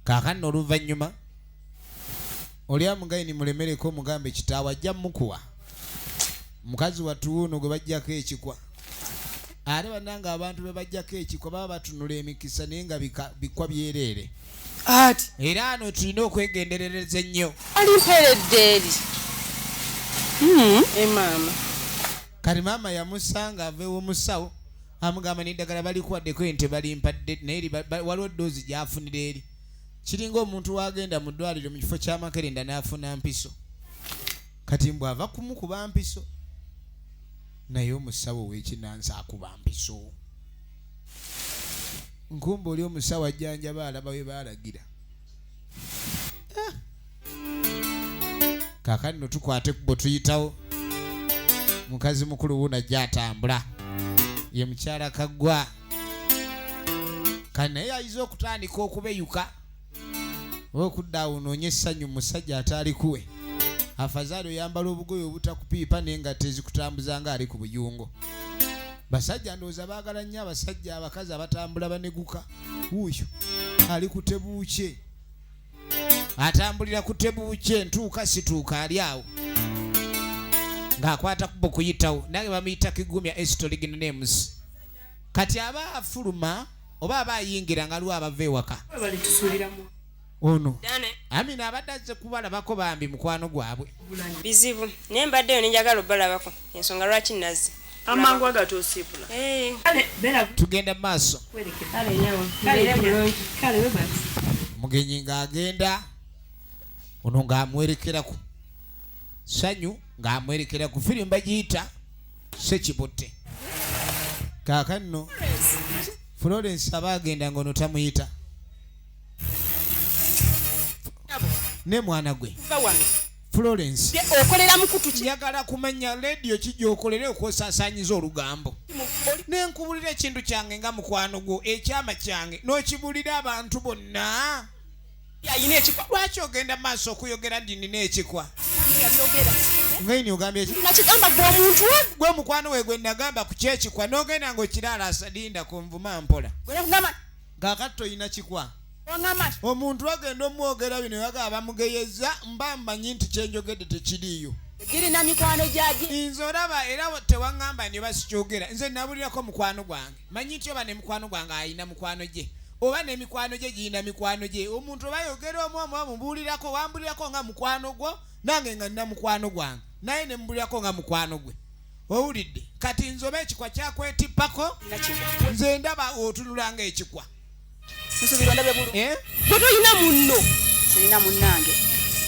Kaakano oluvannyuma oli amugaini mulemereko, omugambe kitaawe ajja mukuwa mukazi wattu wuuno gwe bajjako ekikwa. Ate bannanga abantu be bajjako ekikwa baba batunula emikisa, naye nga bikwa byereere. Ati Era ano tulina okwegenderereza ennyo. Alimperedde eri emaama. Kati maama yamusanga ava ew'omusawo, amugamba n'eddagala balikuwaddeko ente balimpadde, naye waliwo doozi gy'afunira eri. Kiringa omuntu wagenda mu ddwaliro mu kifo ky'amakerenda n'afuna mpiso. Kati mbw ava kumukuba mpiso, naye omusawo ow'ekinansi akuba mpiso. Nkumba oli omusawo ajjanjaba alaba we baalagira. Ah. Kaakati no tukwate ekkubo tuyitawo. Mukazi mukulu wuno ajja atambula, ye mukyala Kaggwa. Kati naye ayiza okutandika okubeyuka oba okudda awo onoonye essanyu musajja ataalikuwe. Afazaali oyambala obugoye obutakupiipa naye nga tezikutambuza nga ali ku buyungo. Basajja ndowooza baagala nnyo abasajja abakazi abatambula baneguka. Wuuyo ali ku tebuukye, atambulira ku tebuukye, ntuuka situuka, ali awo ng'akwata kubo kuyitawo. Nange bamuyita Kigumya Estoliginal names. Kati aba afuluma oba aba ayingira nga aliwo abava ewaka. Balitusuuliramu. Ono Dane. Amina abadde azze kubalabako bambi mukwano gwabwe. Bizibu, naye mbaddeyo nenjagala obalabako, ensonga lwaki nazze. Amangu ago atusiibula. Tugenda mu maaso. Kale nyawo, mbeere bulungi. Kale webale. Mugenyi ng'agenda, ono ng'amwerekerako sanyu, ng'amwerekera ku firimu bagiyita Sekibotte. Kaakano Florence aba agenda ng'ono tamuyita ne mwana gwe. Va wano. Florence. Okolera mukutu ki? Njagala kumanya lediyo ki gy'okolera okwosaasaanyiza olugambo, nenkubulira ekintu kyange nga mukwano gwo, ekyama kyange n'okibulira abantu bonna. Ayina ekikwa. Lwaki ogenda maaso okuyogera nti nina ekikwa? Yabyogera. Ngaini ogambye eki? Nakigamba gwe omuntu. Gwe mukwano we gwe nagamba ku kyekikwa n'ogenda ng'okiraala. Linda kunvuma mpola. Gwe nakugamba. Kaakati toyina kikwa. Oŋŋamba. Omuntu agenda omwogera bino yaga bamugeyeza, mba mmanyi nti kyenjogedde tekiriiyo. Girina mikwano gyagi. Nze olaba era tewaŋŋamba nti oba sikyogera. Nze nabulirako mukwano gwange, manyi nti oba ne mukwano gwange ayina mukwano gye. Oba n'emikwano gye girina mikwano gye. Omuntu oba yogera omu omu omubuulirako, wambulirako nga mukwano gwo, nange nga nina mukwano gwange, naye ne mubulirako nga mukwano gwe. Owulidde? Kati nze oba ekikwa kyakwetippako, nze ndaba otunula ng'ekikwa. Nsuubira ondabye bulungi. Eh? Gwe tolina munno. Sirina munnange.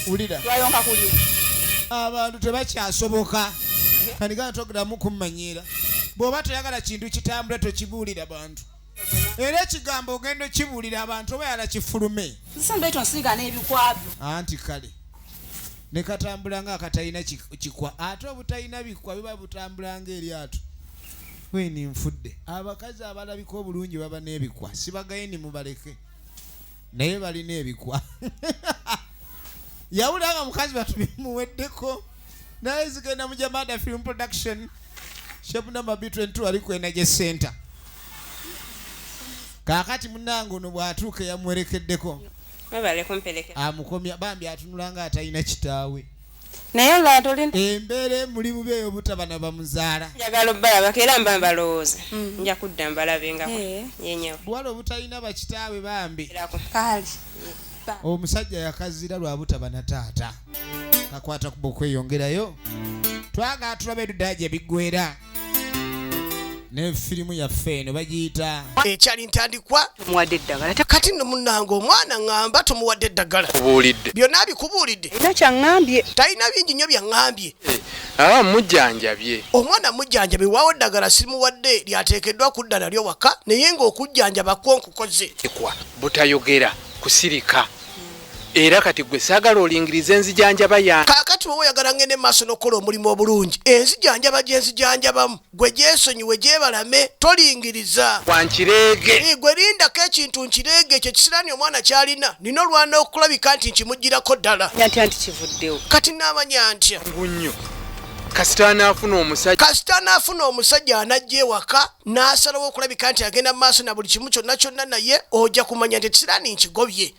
Wulira. Twayonka kulimu. Abantu tebakyasoboka. Kati gana togeramu kummanyiira. Bw'oba toyagala kintu kitambula tokibuulira bantu. Era ekigambo ogenda okibuulira abantu oba yala kifulume. Nsisembe ekyo nsiiga n'ebikwa byo. Anti kale. Ne katambula nga akatalina kikwa. Ate obutalina bikwa biba butambula ng'eryato. Weni nfudde. Abakazi abalabika obulungi baba n'ebikwa. Sibagaye ni mubaleke. Naye balina ebikwa. Yawulira nga mukazi batubimuweddeko. Naye zigenda mu Jamada Film Production. Shop number B22 ali ku Energy Center. Kaakati munnange ono bw'atuuka eyamuwerekeddeko. Webale kumperekera. Amukomya bambi atunula nga atalina kitaawe. Naye olaba toli Embeera emuli bubi ey'obutaba na bamuzaala. Njagala obbalabako era mba mbalowooza. Nja kudda mbalabengako. Yenyewe. Buwala obutalina bakitaabwe bambi. Kale. Omusajja yakazira lwa butaba na taata. Kakwata kuba okweyongerayo. Twagala tulabe edda gye biggweera. Ne firimu yaffe eno bagiyita Ekyali ntandikwa. Tumuwadde eddagala. Kati nno munnange omwana ŋŋamba tumuwadde eddagala. Kubuulidde. Byonna abikubuulidde. Talina kyaŋŋambye. Talina bingi nnyo byaŋŋambye. Aba mujjanjabye. Omwana mujjanjabi waawo eddagala simuwadde lyateekeddwa kudda nalyo waka naye ng'okujjanjaba kwo nkukoze. Kikwa butayogera kusirika. Era kati gwe saagala olingirize enzijanjaba yange. Kaakati bw'oba oyagala ngende mu maaso n'okukola omulimu obulungi, enzijanjaba gye nzijanjabamu gwe gyesonyiwe gyebalame tolingiriza. Wankireege. Gwe lindako ekintu nkireege ekyo ekisiraani omwana ky'alina nina olwana okulabika nti nkimuggyirako ddala. Ntya nti kivuddewo. Kati nnaamanya ntya? Ngu nnyo. Kasita anaafuna omusajja. Kasita anaafuna omusajja anajja ewaka n'asalawo okulabika nti agenda mu maaso na buli kimu kyonna kyonna naye ojja kumanya nti ekisiraani nkigobye.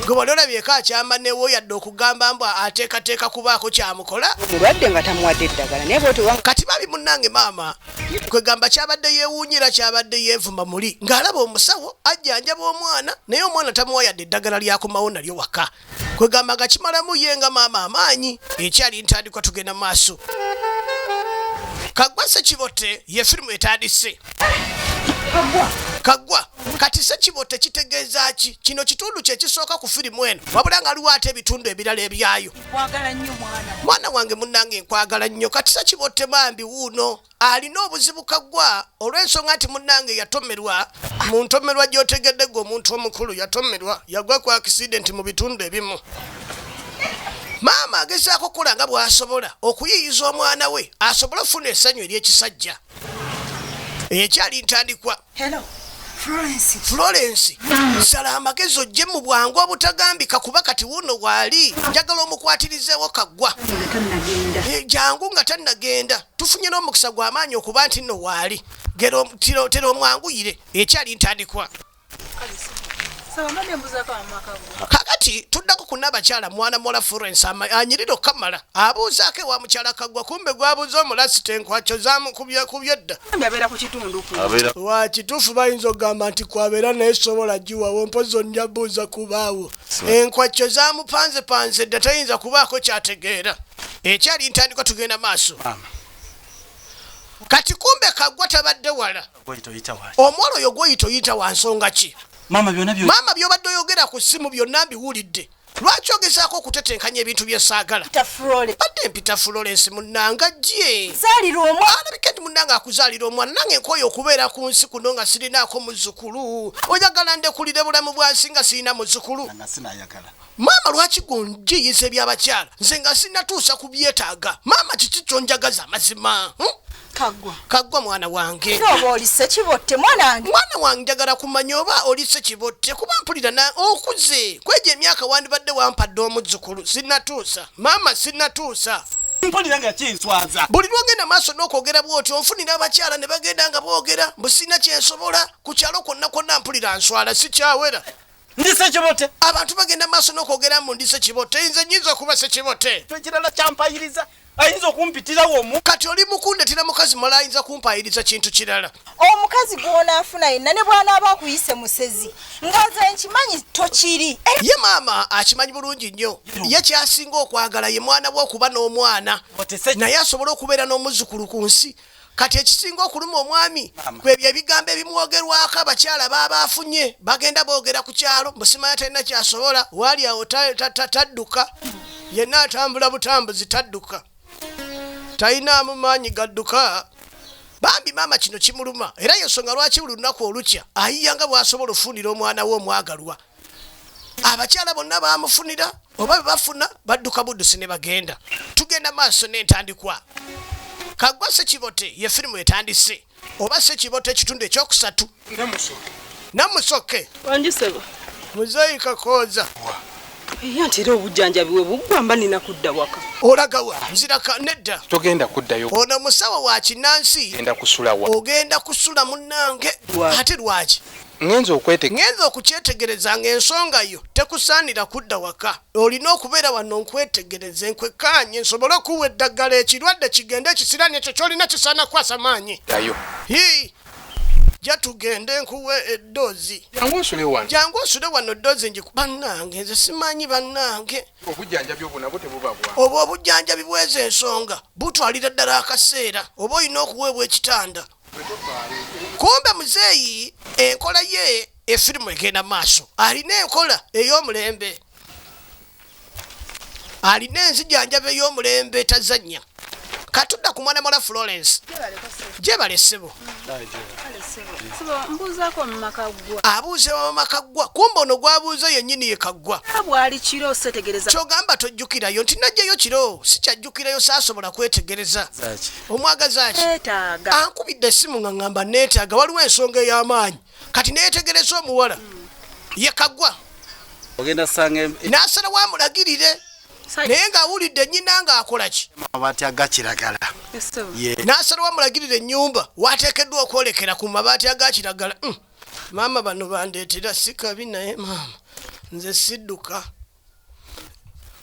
Gwe wali olabyeko akyama newo yadde okugamba mbu ateekateeka kubaako kyamukola. Mulwadde nga tamuwadde eddagala naye bw'otyo wa- Kati babi munnange maama kwegamba kyabadde yeewuunyira kyabadde yeevuma muli ng'alaba omusawo ajjanjaba omwana naye omwana tamuwa yadde eddagala lyakomawo nalyo waka. Kwegamba nga kimalamu ye nga maama amaanyi. Ekyali ntandikwa tugenda maaso. Kaggwa Ssekibotte ye firimu etandise. Kaggwa kati Ssekibotte kitegeeza ki? Kino kitundu kye kisooka ku firimu eno wabula nga waliwo ate ebitundu ebirala ebyayo. Nkwagala nnyo mwana. Mwana wange munnange nkwagala nnyo. Kati Ssekibotte bambi wuuno alina obuzibu Kaggwa olw'ensonga nti munnange yatomerwa mu ntomerwa gy'otegedde gwe omuntu omukulu yatomerwa yagwa ku accident mu bitundu ebimu. Maama agezaako okukola nga bw'asobola okuyiiyiza omwana we asobole okufuna essanyu ery'ekisajja. Ekyali ntandikwa. Hello. Florence. Florence, sala amagezi ojje mu bwangu obutagambika kuba kati wuuno waali njagala omukwatirizeewo Kaggwa. Jangu nga tannagenda. Tufunye n'omukisa gw'amaanyi okuba nti nno waali. Gera tera omwanguyire. Ekyali ntandikwa. Kakati tuddako ku nnabakyala mwana muwala Florence anyirira okukamala abuuzaako ewa mukyala Kaggwa kumbe gwabuuza omulasita enkwakyo zamukubye kubye dda. Abeera ku kitundu ku. Wa kituufu bayinza okugamba nti kwabeera naye sobola giwawo mpozi ojja buuza kubaawo. Enkwakyo zamupanzepanze dda tayinza kubaako kyategeera. Ekyali ntandikwa tugenda maaso. Kati kumbe Kaggwa tabadde wala. Omuwala oyo gw'oyita oyita wa nsonga ki? Maama byonna byo. Maama by'obadde oyogera ku ssimu byonna mbiwulidde. Lwaki ogezaako okutetenkanya ebintu bye saagala? Badde mpita Florence munnange ajje. Zaalira omwana. Alabika nti munnange akuzaalira omwana nange nkooye okubeera ku nsi kuno nga sirinaako muzzukulu. Oyagala ndekulire bulamu bwa nsi nga sirina muzzukulu? Nga sinayagala. Maama lwaki gonjiyiza eby'abakyala nze nga sinnatuusa ku byetaaga? Maama kiki ky'onjagaza amazima? Kaggwa. Kaggwa mwana wange. Oba oli Ssekibotte mwana wange. Mwana wange njagala kumanya oba oli Ssekibotte kuba mpulira na okuze kwegyo emyaka wandibadde wampadde omuzzukulu sinnatuusa. Maama sinnatuusa. Mpulira nga kinswaza. Buli lw'ogenda maaso n'okwogera bw'otyo onfunira abakyala ne bagenda nga boogera mbu sirina kye nsobola ku kyalo kwonna kwonna mpulira nswala sikyawera. Ndi Ssekibotte. Abantu bagenda maaso n'okwogera mbu ndi Ssekibotte nze nnyinza okuba Ssekibotte. Ekirala kyampayiriza. Ayinza okumpitirawo omu. Kati oli mukundetera mukazi mulala ayinza kumpayiriza kintu kirala. Omukazi gw'onaafuna yenna ne bw'anaaba akuyise musezi nga nze nkimanyi tokiri. Ye maama akimanyi bulungi nnyo. Ye ky'asinga okwagala ye mwana we okuba n'omwana naye asobole okubeera n'omuzzukulu ku nsi. Kati ekisinga okuluma omwami kwebyo ebigambo ebimwogerwako abakyala baaba afunye bagenda boogera ku kyalo mbu simanya talina kyasobola waali awo tadduka yenna atambula butambuzi tadduka talinaamu maanyi gadduka. Bambi maama kino kimuluma era y'ensonga lwaki buli lunaku olukya ayiya nga bw'asobola okufunira omwana we omwagalwa. Abakyala bonna bamufunira oba bwe bafuna badduka buddusi ne bagenda. Tugenda maaso n'entandikwa. Kaggwa Ssekibote ye firimu etandise oba Ssekibote ekitundu ekyokusatu. Namusoke. Wangi ssebo. Muzeeyi Kakooza. Era nti era obujjanjabi bwe buggwa mba nina kudda waka. Olaga wa? Nziraka nedda. Togenda kuddayo. Ono musawo wa kinnansi. Ogenda kusula wa? Ogenda kusula munnange. Ate lwaki? Ŋŋenze okwete. Ŋŋenze okukyetegereza ng'ensonga yo tekusaanira kudda waka. Olina okubeera wano nkwetegereze, nkwekkaanye nsobole okukuwa eddagala ekirwadde kigende ekisiraani ekyo ky'olina kisaana kukwasa maanyi. Ddayo. Hii! Jja tugende nkuwe eddoozi. Jangu osule wano. Jangu osule wano ddoozi ngiku. Bannange nze simanyi bannange. Obujjanjabi obwo nabwo tebuba bwa. Obwo obujjanjabi bw'ezo ensonga butwalira ddala akaseera. Oba olina okuweebwa ekitanda. Kumbe muzeeyi enkola ye efirimu egenda maaso. Alina enkola ey'omulembe. Alina enzijanjaba ey'omulembe tazannya. Katudda ku mwana muwala Florence. Gyebale ssebo. Mbuuzaako mama Kaggwa. Abuuza ewa mama Kaggwa. Kumbe ono gw'abuuza yennyini ye Kaggwa. Bwali kiro setegereza. Ky'ogamba tojjukirayo nti najjayo kiro sikyajjukirayo saasobola kwetegereza. Omwagaza ki? Neetaaga. Ankubidde essimu nga ngamba neetaaga waliwo ensonga ey'amaanyi. Kati neetegereza omuwala. Ye Kaggwa. Ogenda sanga N'asalawo amulagirire. Naye ng'awulidde nnyina ng'akola ki? Amabaati aga kiragala. N'asalawo amulagirire ennyumba w'ateekeddwa okwolekera ku mabaati aga kiragala. Maama bano bandeetera si kabi naye maama nze sidduka.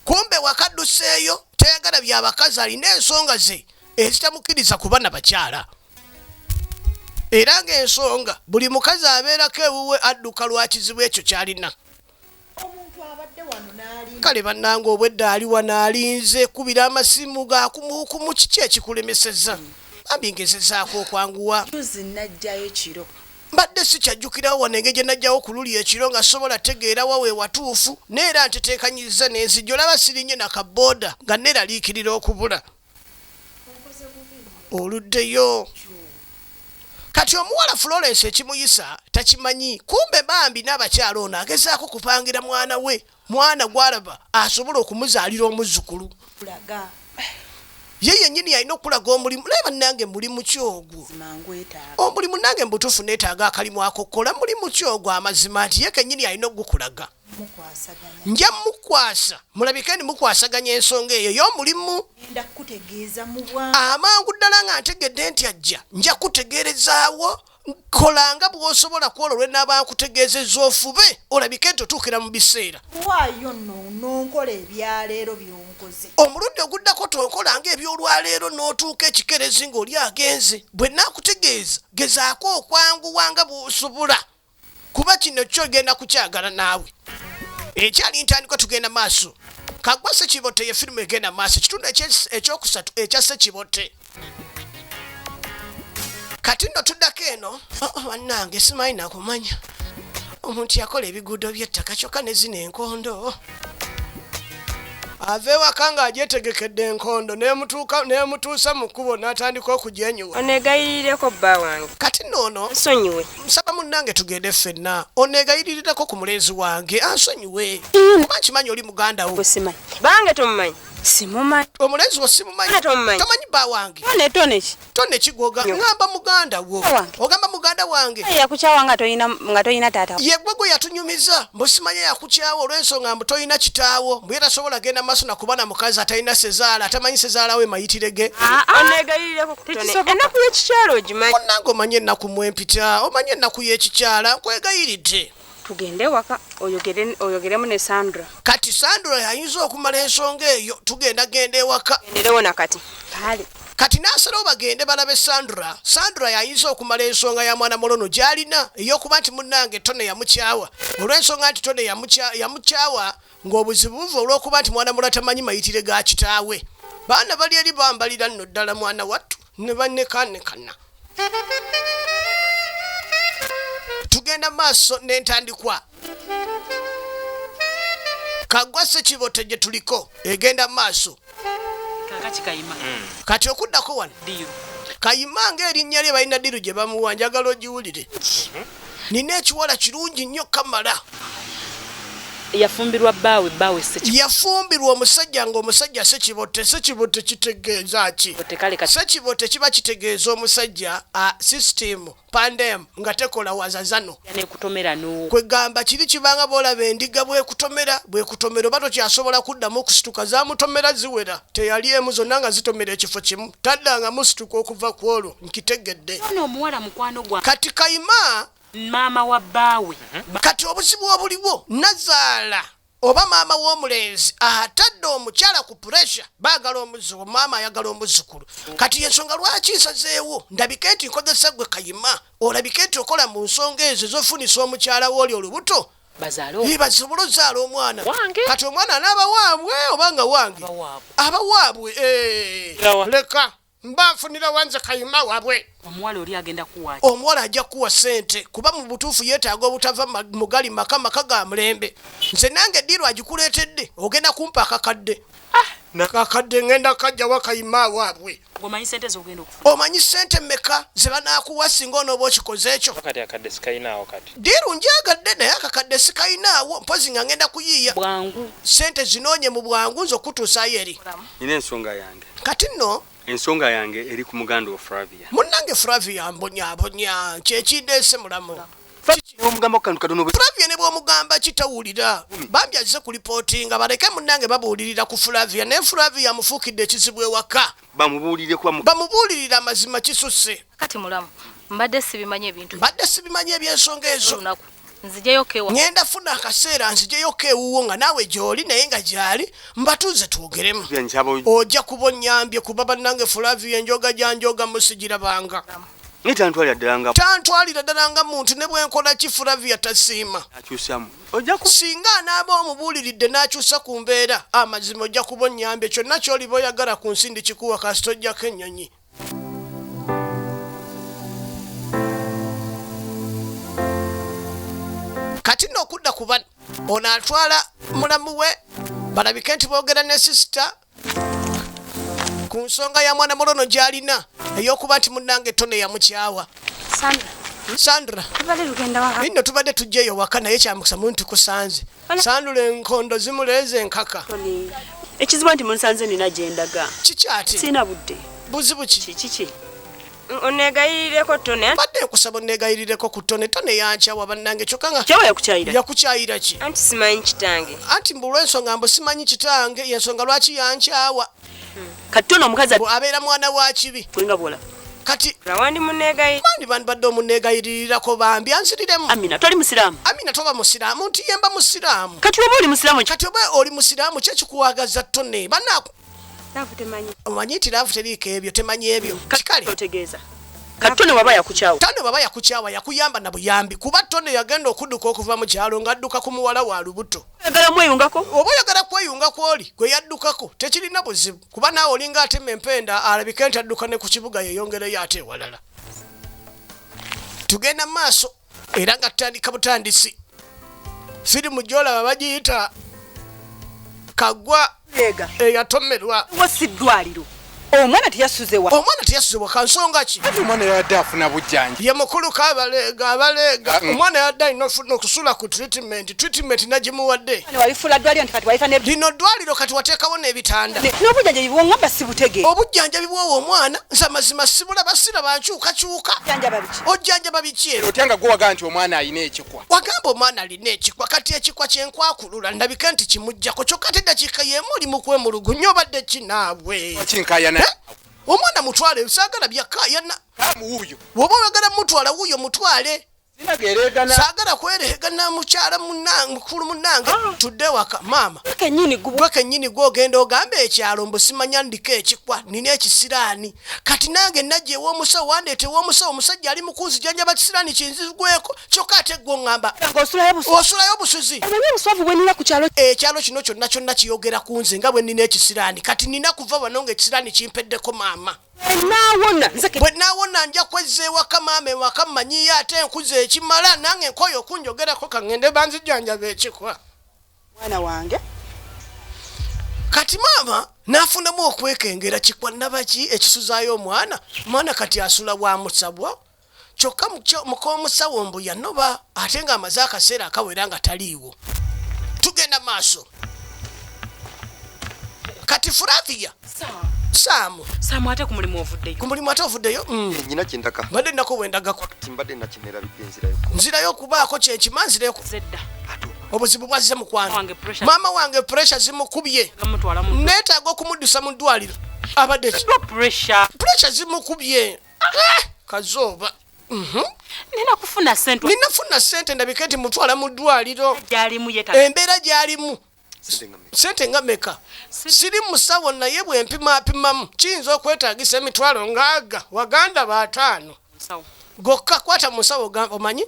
Kumbe wakadduseeyo tayagala bya bakazi alina ensonga ze ezitamukkiriza kuba na bakyala. Era ng'ensonga buli mukazi abeerako ewuwe adduka lwa kizibu ekyo ky'alina. Kale bannange obwedda ali wano alinze kubira amasimu ga kumukumu kiki ekikulemesezza? Bambi ngezezaako okwanguwa. Juzi najjayo kiro. Mbadde sikyajjukirawo wano engeri gye najjawo ku luli ekiro nga sobola tegeera wa we watuufu naye era nteteekanyizza ne nzija olaba sirinnye na ka bbooda nga nneeraliikirira okubula. Oluddeyo. Kati omuwala Florence ekimuyisa takimanyi kumbe bambi n'abakyala ono agezaako kupangira mwana we mwana gw'alaba asobola okumuzaalira omuzzukulu. Ye yennyini yalina okukulaga omulimu naye bannange mulimu ki ogwo? Omulimu nange mu butuufu neetaaga akalimu ak'okukola mulimu ki ogwo amazima nti ye kennyini alina okugukulaga. Nja mukwasa mulabike ndi mukwasaganya ensonga eyo ey'omulimu. Amangu ddala nga ntegedde nti ajja nja kutegeerezaawo kola nga bw'osobola ku olwo lwe naaba nkutegeezezza ofube olabike nti otuukira mu biseera. Waayo nno n'onkola ebyaleero by'onkoze. Omulundi oguddako tonkola ng'eby'olwaleero n'otuuka ekikerezi ng'oli agenze. Bwe naakutegeeza gezaako okwanguwa nga bw'osobola kuba kino kyo ogenda kukyagala naawe. Ekyali ntandikwa tugenda maaso. Kaggwa Ssekibotte ye firimu egenda maaso ekitundu ekyokusatu ekya Ssekibotte. Kati nno tuddako eno. Oh, bannange simanyi nakumanya omuntu yakola ebiguudo by'ettaka kyokka ne zino enkondo. Ava ewaka ng'agyetegekedde enkondo n'emutuusa mu kkubo n'atandika okugyenyuwa. Oneegayirireko bba wange. Kati nno ono Nsonyiwe. Nsaba munnange tugende ffenna oneegayiririreko ku mulenzi wange ansonyiwe kuba nkimanyi oli muganda wo. Simanyi. Bange tomumanyi. Simumanyi. Omulenzi wo simumanyi. Tone tomumanyi. Tomanyi bba wange. Tone, tone ki? Tone ki gw'oga-, ŋŋamba muganda wo. Bba wange. Ogamba muganda wange. Ye yakukyawa nga tolina taata. Ye ggwe gwe yatunyumiza mbu simanya yakukyawa olw'ensonga mbu tolina kitaawo mbu ye tasobola genda maaso na kuba na mukazi atalina ssezaala atamanyi ssezaala we mayitire ge. Aa, aa. Oneegayirireko ku Tone. Tekisoboka. Ennaku y'ekikyala ogimanyi. Munnange omanyi ennaku mwe mpita, omanyi ennaku y'ekikyala, nkwegayiridde. Tugende waka oyogeremu ne Sandra. Kati Sandra yayinza okumala ensonga eyo, tugenda genda ewaka. Genderewo na kati. Kale. Kati n'asalawo bagende balabe Sandra. Sandra yayinza okumala ensonga ya mwana mulono gy'alina ey'okuba nti munnange Tone yamukyawa, olw'ensonga nti Tone yamukyawa ng'obuzibu buva olw'okuba nti mwana mulo tamanyi mayitire ga kitaawe. Baana bali eri bambalira nno ddala mwana wattu ne bannekanekana. Tugenda maaso n'entandikwa. Kaggwa Ssekibotte gye tuliko egenda maaso. Kaakati Kayima. Kati okuddako wano. Ddiiru. Kayima ng'erinnya lye balina ddiiru gye bamuwa, njagala ogiwulire. Nina ekiwala kirungi nnyo kamala. Yafumbirwa bbaawe, bbaawe Ssekibotte. Yafumbirwa omusajja ng'omusajja Ssekibotte. Ssekibotte kitegeeza ki? Ssekibotte kiba kitegeeza omusajja a system pandem nga tekola wazazano. Nekutomera no. Kwegamba kiri kibanga bw'olaba endiga bwekutomera, bwekutomera oba tokyasobola kuddamu okusituka, zaamutomera ziwera, teyali emu zonna nga zitomera ekifo kimu, taddanga musituka okuva ku olwo, nkitegedde. Ono omuwala mukwano gwa Kati Kayima maama wa bbaawe. Kati obuzibu obuliwo, nazaala oba maama w'omulenzi atadde omukyala ku pressure, baagala omuzzukulu, maama ayagala omuzzukulu. Kati y'ensonga lwaki nsazeewo ndabike nti nkozesa ggwe Kayima, olabike nti okola mu nsonga ezo ez'ofunisa omukyala w'oli olubuto. Bazaale Ee, basobole ozaala omwana. Wange. Kati omwana anaaba waabwe oba nga wange? Aba waabwe. Aba waabwe, ee. Leka mba nfunira wanze Kayima waabwe. Omuwala oli agenda kuwa Omuwala ajja kuwa ssente kuba mu butuufu yeetaaga obutava mu gali maka, maka ga mulembe. Nze nange eddiiru agikuleetedde, ogenda kumpa akakadde. Akakadde ngenda kajja Kayima waabwe. Omanyi ssente z'ogenda okufuna? Omanyi ssente mmeka ze banaakuwa singa onooba okikoze ekyo? Kati akadde sikalinaawo kati. Ddiiru njagadde naye akakadde sikalinaawo, mpozi nga ngenda kuyiiya. Bwangu. Ssente zinoonye mu bwangu nze okutuusaayo eri. Nina ensonga yange. Kati nno Ensonga yange eri ku muganda wa Flavia. Munnange Flavia mbonyaabonya, kyekindeese mulamu. Omugamba ku kantu katono Flavia ne bw'omugamba kitawulira. Bambi azze kulipootinga, baleke munnange babuulirira ku Flavia, naye Flavia amufuukidde ekizibu ewaka. Bamubuulire kuba Bamubuulirira amazima kisusse. Kati mulamu, mbadde sibimanyi ebintu. Mbadde sibimanyi eby'ensonga ezo. Olunaku nzijeyo kewa. Ngenda funa akaseera nzijeyo ewuwo nga naawe gy'oli naye nga gy'ali, mbatuuze twogeremu. Ojja kuba onnyambye kuba bannange Flavia enjoga gyanjoga musigirabanga. Naye tantwalira ddala nga Tantwalira ddala nga muntu, ne bwe nkola ki Flavia tasiima. Akyusamu. Singa anaaba omubuuliridde n'akyusa ku mbeera, amazima ojja kuba onnyambye, kyonna ky'oliba oyagala ku nsi ndikikuwa kasita ojjako ennyonyi. Kati nno okudda ku bano, ono atwala mulamu we balabike nti boogera ne sisita ku nsonga ya mwana mulono gy'alina ey'okuba nti munnange Tone yamukyawa. Sandra. Sandra. Tubadde tugenda waka. Nno tubadde tujja eyo waka naye kyamukisa muntu tukusanze. Sandra enkondo zimuleeze enkaka. Ekizibu nti munsanze nina gye ndaga. Kiki ate? Sirina budde. Buzibu ki? Kiki? Oneegayirireko Tone. Mbadde nkusaba onneegayirireko ku Tone. Tone yankyawa bannange kyokka nga Kyawa yakukyayira? Yakukyayira ki? Anti simanyi kitange. Anti mbu olw'ensonga mbu simanyi kitange y'ensonga lwaki yankyawa. Kati Tone omukazi abeera mwana wa kibi. Kulinga bw'ola. Kati Wandi munneegayirira. Bandi bandibadde omunneegayirirako bambi anziriremu. Amina toli musiraamu? Amina toba musiraamu nti ye mba musiraamu. Kati oba oli musiraamu Kati oba oli musiraamu ki ekikuwagaza Tone? Bannaaku Love temanyi. Omanyi nti love teriiko ebyo, temanyi ebyo. Kikale. Otegeeza. Kati Tone waba yakukyawa. Tone baba yakukyawa yakuyamba na buyambi kuba Tone yagenda okudduka okuva mu kyalo ng'adduka ku muwala wa lubuto. Oyagala mweyungako? Oba oyagala kweyunga kw'oli gwe yaddukako tekirina buzibu kuba naawe olinga atema empenda alabike nti adduka ne ku kibuga yeeyongereyo ate ewalala. Tugenda mu maaso era nga tutandika butandisi. Firimu gy'olaba bagiyita Kaggwa eyatomerwa. Si ddwaliro. Omwana teyasuze wa. Omwana teyasuze waka nsonga ki? Ate omwana yabadde afuna bujjanjabi. Ye mukulu kabaleega abaleega. Omwana yabadde alina okusula ku treatment, treatment nagimuwadde. Walifuula ddwaliro nti kati walita ne Lino ddwaliro kati wateekawo n'ebitanda. N'obujjanjabi bw'ongamba sibutegeera. Obujjanjabi bw'owa omwana nze amazima sibulaba, siraba nkyukakyuka. Ojjanjaba biki? Ojjanjaba biki era? Otya nga gwe wagamba nti omwana alina ekikwa? Wagamba omwana alina ekikwa, kati ekikwa kye nkwakulula ndabike nti kimuggyako kyokka ate eddakiika y'emu oli mu kwemulugunya obadde ki naawe? Kinkayana. Omwana mutwale, saagala byakaayana. Wuuyo. Bw'oba oyagala mutwala wuuyo mutwale. Saagala kweregana mukyala mukulu munnange, tudde waka maama. Gwe kennyini gwogenda ogamba ekyalo mbu simanya ndiko ekikwa, nina ekisiraani. Kati nange najja ew'omusawo, wandeeta ew'omusawo, omusajja ali mu kunzijanjaba kisiraani kinzigweko, kyokka ate gwe oŋŋamba osulayo obusuzi. Ekyalo kino kyonna kyonna kiyogera ku nze nga bwe nina ekisiraani. Kati nina kuva wano ng'ekisiraani kimpeddeko maama. Bwe naawona nja kwezza ewaka maama, ewaka mmanyiyo ate enkuza ekimala, nange nkooye okunjogerako, kaŋŋende banzijanjaba ekikwa. Mwana wange. Kati maama n'afunamu okwekengera, kikwa nabaki ekisuzaayo omwana? Mwana kati asula wa musabwa, kyokka muk'omusawo mbu yanoba ate ng'amaze akaseera akawera nga taliiwo. Tugenda maaso. Kati Flavia, Saamu. Saamu, ate ku mulimu ovuddeyo? Ku mulimu ate ovuddeyo? Nyina kyendaka. Mbadde nnako bwendagako. Mbadde nakinerabidde, nzirayo. Nzirayo okubaako kyenkima, nzirayo. Zedda. Obuzibu bwazze mukwano. Wange pressure. Maama wange pressure zimukubye. Gamutwala mu Neetaaga okumuddusa mu ddwaliro. Abadde ki? Pressure. Pressure zimukubye. Kazooba. Nina kufuna sente. Nina funa sente ndabike nti mutwala mu ddwaliro. Gyalimu yeta. Embeera gy'alimu. Sente nga meka? Siri musawo, naye bwe mpimapimamu kiyinza okwetaagisa emitwalo ngaaga waganda 50. Musawo. Gokka kwata musawo gamba omanyi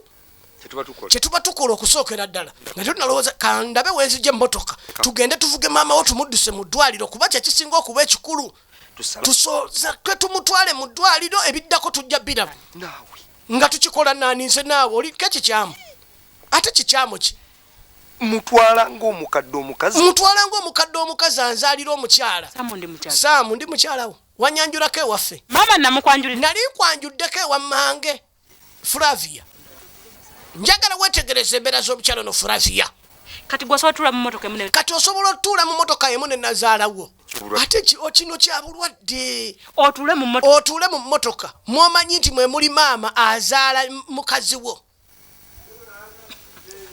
Kyetuba tukola. Kyetuba tukola okusookera ddala nga tunalowooza, kandabe wenzijja emmotoka, tugende tuvuge maama wo tumudduse mu ddwaliro, kuba kyekisinga okuba ekikulu. Tusala. Tusoza twe tumutwale mu ddwaliro, ebiddako tujja biraba. Naawe. Nga tukikola nani? Nze naawe. Oliko ekikyamu? Ate kikyamu ki? Mutwala ng'omukadde omukazi. Mutwala ng'omukadde omukazi anzaalira omukyala. Saamu, ndi mukyala. Saamu, ndi mukyalawo, wanyanjulako ewaffe. Maama namukwanjulira. Nali nkwanjuddeko ewa mmange. Flavia, njagala wetegereza embeera z'omukyalo no Flavia. Kati gwe osobola otuula mu mmotoka emu ne Kati osobola otuula mu motoka emu ne nazaalawo? Ate kino kya bulwadde. Otuule mu mmotoka. Otuule mu mmotoka mwomanyi nti mwe muli maama azaala mukazi wo.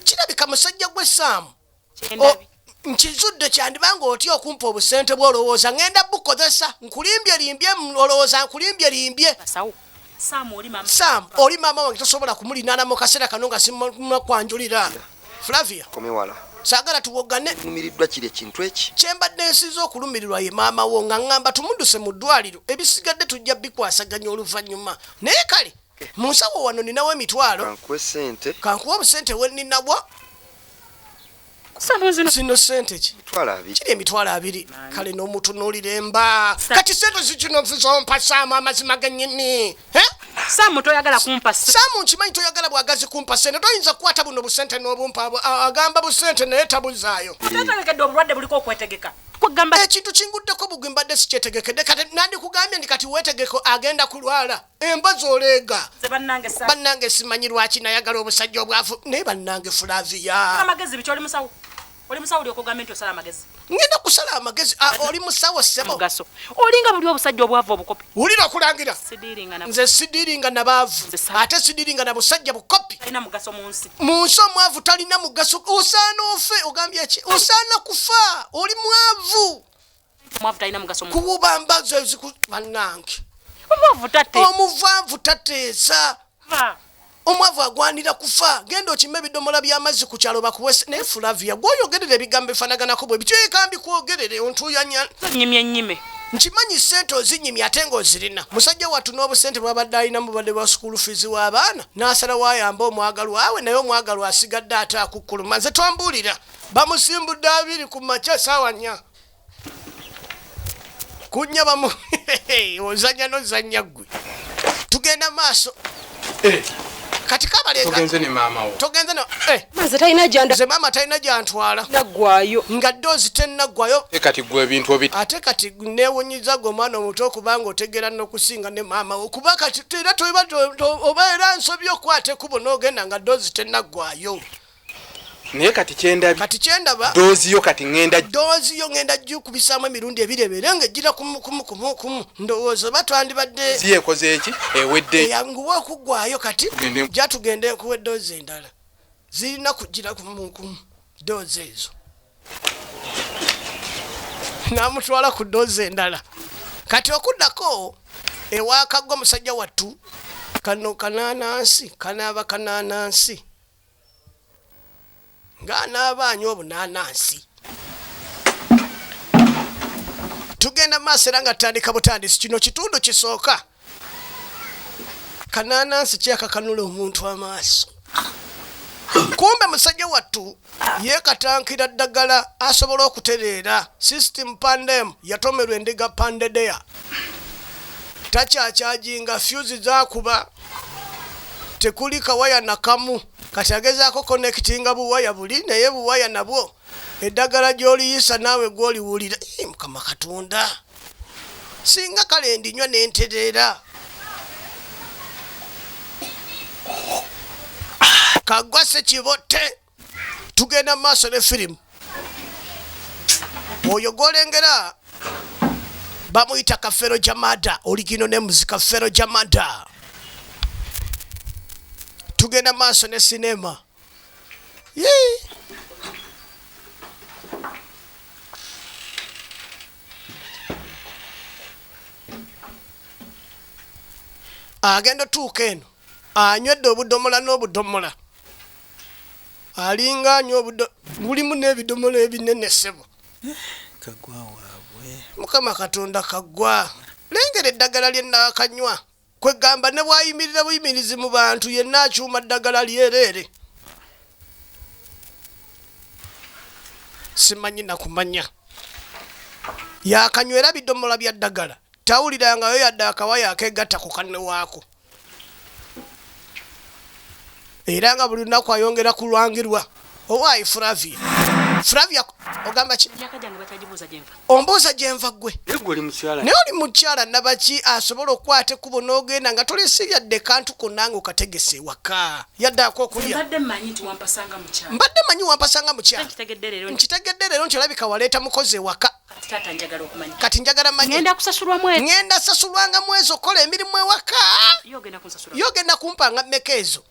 Kirabika musajja gwe Saamu, nkizudde, kyandibanga otya okumpa obusente bw'olowooza ŋŋenda bukozesa? Nkulimbye limbye, olowooza nkulimbye limbye. Basawo. Saamu, oli maama. Sam, oli maama wange, tosobola kumulinaana mu kaseera kano nga simakwanjulira. Flavia. Kome wala. Saagala tuwogane. Numiriddwa kiri ekintu eki. Kyembadde nsinza okulumirirwa ye maama wo, nga ŋŋamba tumudduse mu ddwaliro, ebisigadde tujja bikwasaganya oluvannyuma. Naye kale mu nsawo wano ninawo emitwalo. Kankuwe sente. Kankuwa obusente we ninawo. Zino sente ki? 20,000. Kiri 20,000. Kale n'omutunuulira emba. Kati sente zikino zompa Saamu, amazima gennyini? Eh? Saamu, toyagala kumpa Saamu, nkimanyi toyagala bwagazi kumpa sente. Toyinza kukwata buno busente n'obumpa. Agamba busente naye tabuzaayo. Otetegekedde obulwadde buliko okwetegeka. Kwegamba ekintu kinguddeko bugwi, mbadde sikyetegekedde. Kati nandikugambye nti kati weetegeko, agenda kulwala, emba z'oleega. Nze bannange sa Bannange, simanyi lwaki nayagala obusajja obwavu, naye bannange, Flavia. Amagezi biki? Oli musawo, oli musawo, olyoka ogambe nti osala amagezi. Ngenda kusala amagezi. Ah, oli musawo ssebo. Mugaso olinga buli obusajja obwavu obukopi. Wulira okulangira. Sidiiringa na Nze sidiringa nabaavu, ate sidiringa na busajja bukopi. Talina mugaso mu nsi. Mu nsi omwavu talina mugaso. Osaana ofe. Ogambye ki? Osaana kufa, oli mwavu. Omwavu talina mugaso mu Kuwuba mbazo eziku bannange. Omwavu tate Omuvaavu tateesa. Omwavu agwanira kufa. Genda okime ebidomola by'amazzi ku kyalo bakuwese. Naye Flavia, gwoyogerera ebigambo ebifaanaganako bwe bityo, ekambi kwogerere ontuuyanya. Nyimye nyime. Nkimanyi sente ozinyimye ate ng'ozirina. Musajja wattu n'obusente bwabadde alina mubadde bwa school fees w'abaana, n'asalawo ayambe omwagalwa we, naye omwagalwa asigadde ate akukkuluma. Nze twambuulira bamusimbudde 20 ku makya, saawa 4 kunya bamu ozanya nozanya ggwe. Tugenda maaso. Kati kabalenga. Togenze ne maama wo? Togenze no. Maze talina gyanda. Nze maama talina gyantwala. Naggwayo. Nga doozi tennaggwayo. Ate kati gwe ebintu obi Ate kati neewunyiza gwe omwana omuto okubanga otegeera n'okusinga ne maama wo, kuba kati era toba oba era nsobi okwata ekkubo n'ogenda nga doozi tennaggwayo. Naye kati kyendabye. Kati kyendaba. Doozi yo kati ŋŋenda. Doozi yo ŋŋenda gikubisaamu emirundi ebiri, ebeere ng'ejjira kumu kumu kumu kumu. Ndowooza oba twandibadde Zi ekoze eki? Ewedde. Eyanguwa okuggwayo kati. Tugende. Ja tugende nkuwa eddoozi endala, zirina kugira kumu kumu doozi ezo. N'amutwala ku doozi endala. Kati okuddako ewakagwa musajja wattu. Kano kananansi kanaaba kananansi ng'anaaba anywa obunanansi. Tugenda maaso era nga tutandika butandisi. Kino kitundu kisooka. Kananansi kyakakanula omuntu amaaso. Kumbe musajja wattu yeekatankira ddagala asobola okutereera. System pandem yatomerwa endiga pandedeya, takyakyajinga, fuse zakuba, tekuli kawaya nakamu. Kati agezaako connectinga buwaya buli, naye buwaya nabwo eddagala gy'oliyisa naawe gw'oliwulira. Eh, Mukama Katonda, singa kale ndinywa nentereera. Kagwa sekibotte. Tugenda mu maaso ne firimu. Oyo gwolengera bamuyita Kafero Jamada, oligino ne muzi Kafero Jamada. Tugenda mu maaso ne sinema. Yee. Agenda otuuka eno anywedde obudomola n'obudomola, alinga anywa obudo mulimu n'ebidomola ebinene, ssebo. Kagwa waabwe. Mukama Katonda, kaggwa. Lengera eddagala lye naakanywa. Kwegamba ne bwayimirira buyimirizi mu bantu, yenna akyuma ddagala lyereere. Simanyi nakumanya yakanywera bidomola bya ddagala, tawulirangayo yadde akawaya akegatta ku kanne waako, era nga buli lunaku ayongera kulwangirwa. Owaayi Flavia, Flavia, ogamba ki? Emyaka gyange bakyagibuuza gyenva. Ombuuza gyenva ggwe? Naye gwe oli mukyala. Naye oli mukyala nabaki asobola okukwata ekkubo n'ogenda nga tolese yadde kantu konna nga okategese ewaka, yadde akokulya? Mbadde mmanyi nti wampasanga mukyala. Mbadde manyi wampasanga mukyala. Nkitegedde leero nti Nkitegedde leero nti olabika waleeta mukozi ewaka. Kati taata, njagala okumanya. Kati njagala manye. Ngenda kusasulwa mwezi. Ngenda sasulwanga mwezi okukola emirimu ewaka? Ye ogenda kunsasula. Ye ogenda kumpanga mmeka ezo?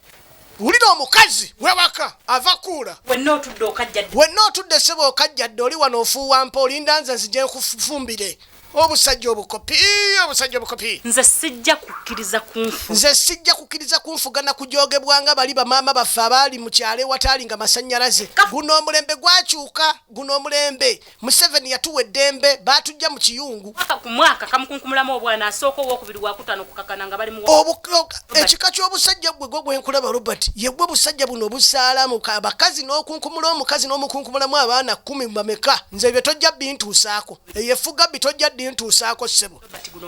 Wulira omukazi wewaka ava kuula. Wenna otudde okajja. Wenna otudde, ssebo, okajjadde. Oli wano ofuuwa mpa, olinda nze nzije nkufumbire. Obusajja obukopi, obusajja obukopi. Nze sijja kukkiriza kunfu. Nze sijja kukkiriza kunfuga na kujogebwanga bali bamaama baffe abaali mu kyalo ewataali nga masannyalaze. Guno omulembe gwakyuka. Guno omulembe Museveni yatuwa eddembe, baatujja mu kiyungu. Mwaka ku mwaka kamukunkumulamu obwana, asooka, owokubiri, wakutaano, okukakana nga bali mu Ekika ky'obusajja gwe gwe gwenkulaba Robert, yegwe busajja buno obusaala abakazi n'okunkumula omukazi n'omukunkumulamu abaana 10 bameka. Nze ebyo tojja bintuusaako. Eyo efuga bi tojja dintuusaako, ssebo.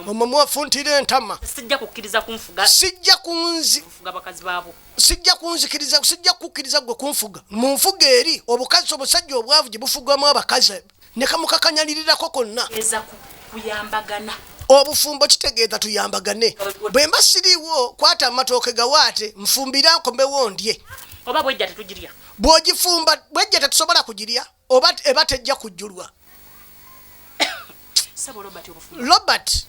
Omwo mwafuntira entama. Sijja kukkiriza kunfuga. Sijja kunzi Kufuga bakazi baabo. Sijja kunzikiriza, sijja kukkiriza gwe kunfuga mu nfuga eri obukazi, obusajja obwavu gye bufugamu abakazi ne kamukakanyalirirako konna. Eza kuyambagana. Obufumbo kitegeeza tuyambagane. Bwe mba siriiwo, kwata amatooke gawaate, nfumbira, nkomewo ndye. Oba bwejja tetugirya. Bw'ogifumba bwejja tetusobola kugirya, oba eba tejja kujjulwa. Ssebo Robert, obufumbo. Robert,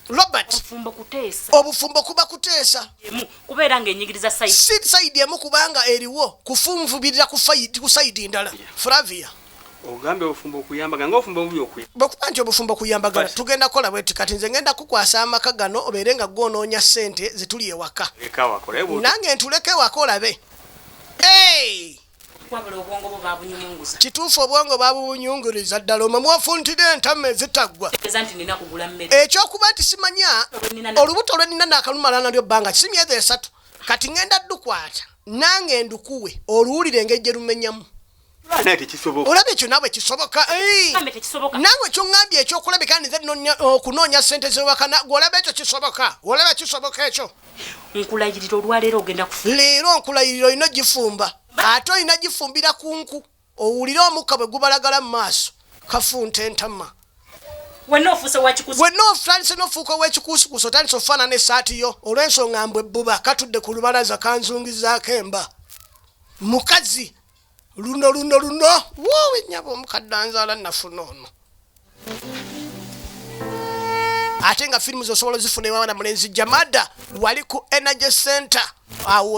Robert. Obufumbo kuteesa. Obufumbo kuba kuteesa. Emu kubeera ng'enyigiriza side. Si side emu, kubanga eriwo kufunvubirira ku side ndala. Flavia. Ogambye obufumbo okuyambagana, nga obufumbo bubi okuya. Bwekuba nti obufumbo kuyambagana, tugenda kukola bwetu. Kati nze ngenda kukwasa amaka gano, obeere nga gwonoonya ssente zetuli ewaka. Leka wakola. Nange ntuleko ewaka olabe. Hey! Wabula obwongo bwo babunyumunguza. Kituufu, obwongo babubunyunguriza ddala. Omwo mwafuntira entama ezitaggwa. Tegeeza nti nina kugula mmere. Ekyokuba nti simanya olubuto lwe nina naakalumala nalyo bbanga si myezi 3, kati ngenda ddukwata nange ndukuwe oluwulire engeri gye lumenyamu. Naye tekisoboka. Olaba ekyo naawe kisoboka? Ei! Gambe tekisoboka. Naawe kyoŋŋambye ekyokulabika nze okunoonya ssente zewakana, gwe olaba ekyo kisoboka? Olaba kisoboka ekyo? Nkulayirira olwaleero ogenda kufu. Leero nkulayirira olina ogifumba, ate olina gifumbira ku nku, owulire omukka bwe gubalagala mu maaso. Kafunta entama. Wenna ofuuse wakikusi. Wenna otandise n'ofuuka ow'ekikuusikuusi, otandise okufaanana essaati yo olw'ensonga mbwe ebbuba katudde ku lubalaza kanzungizaako emba. Mukazi luno luno luno, woowe nnyabo, omukadde anzaala nafuna ono. Ate nga firimu zosobola ozifuna ewawana mulenzi Jamada wali ku Energy Center awo.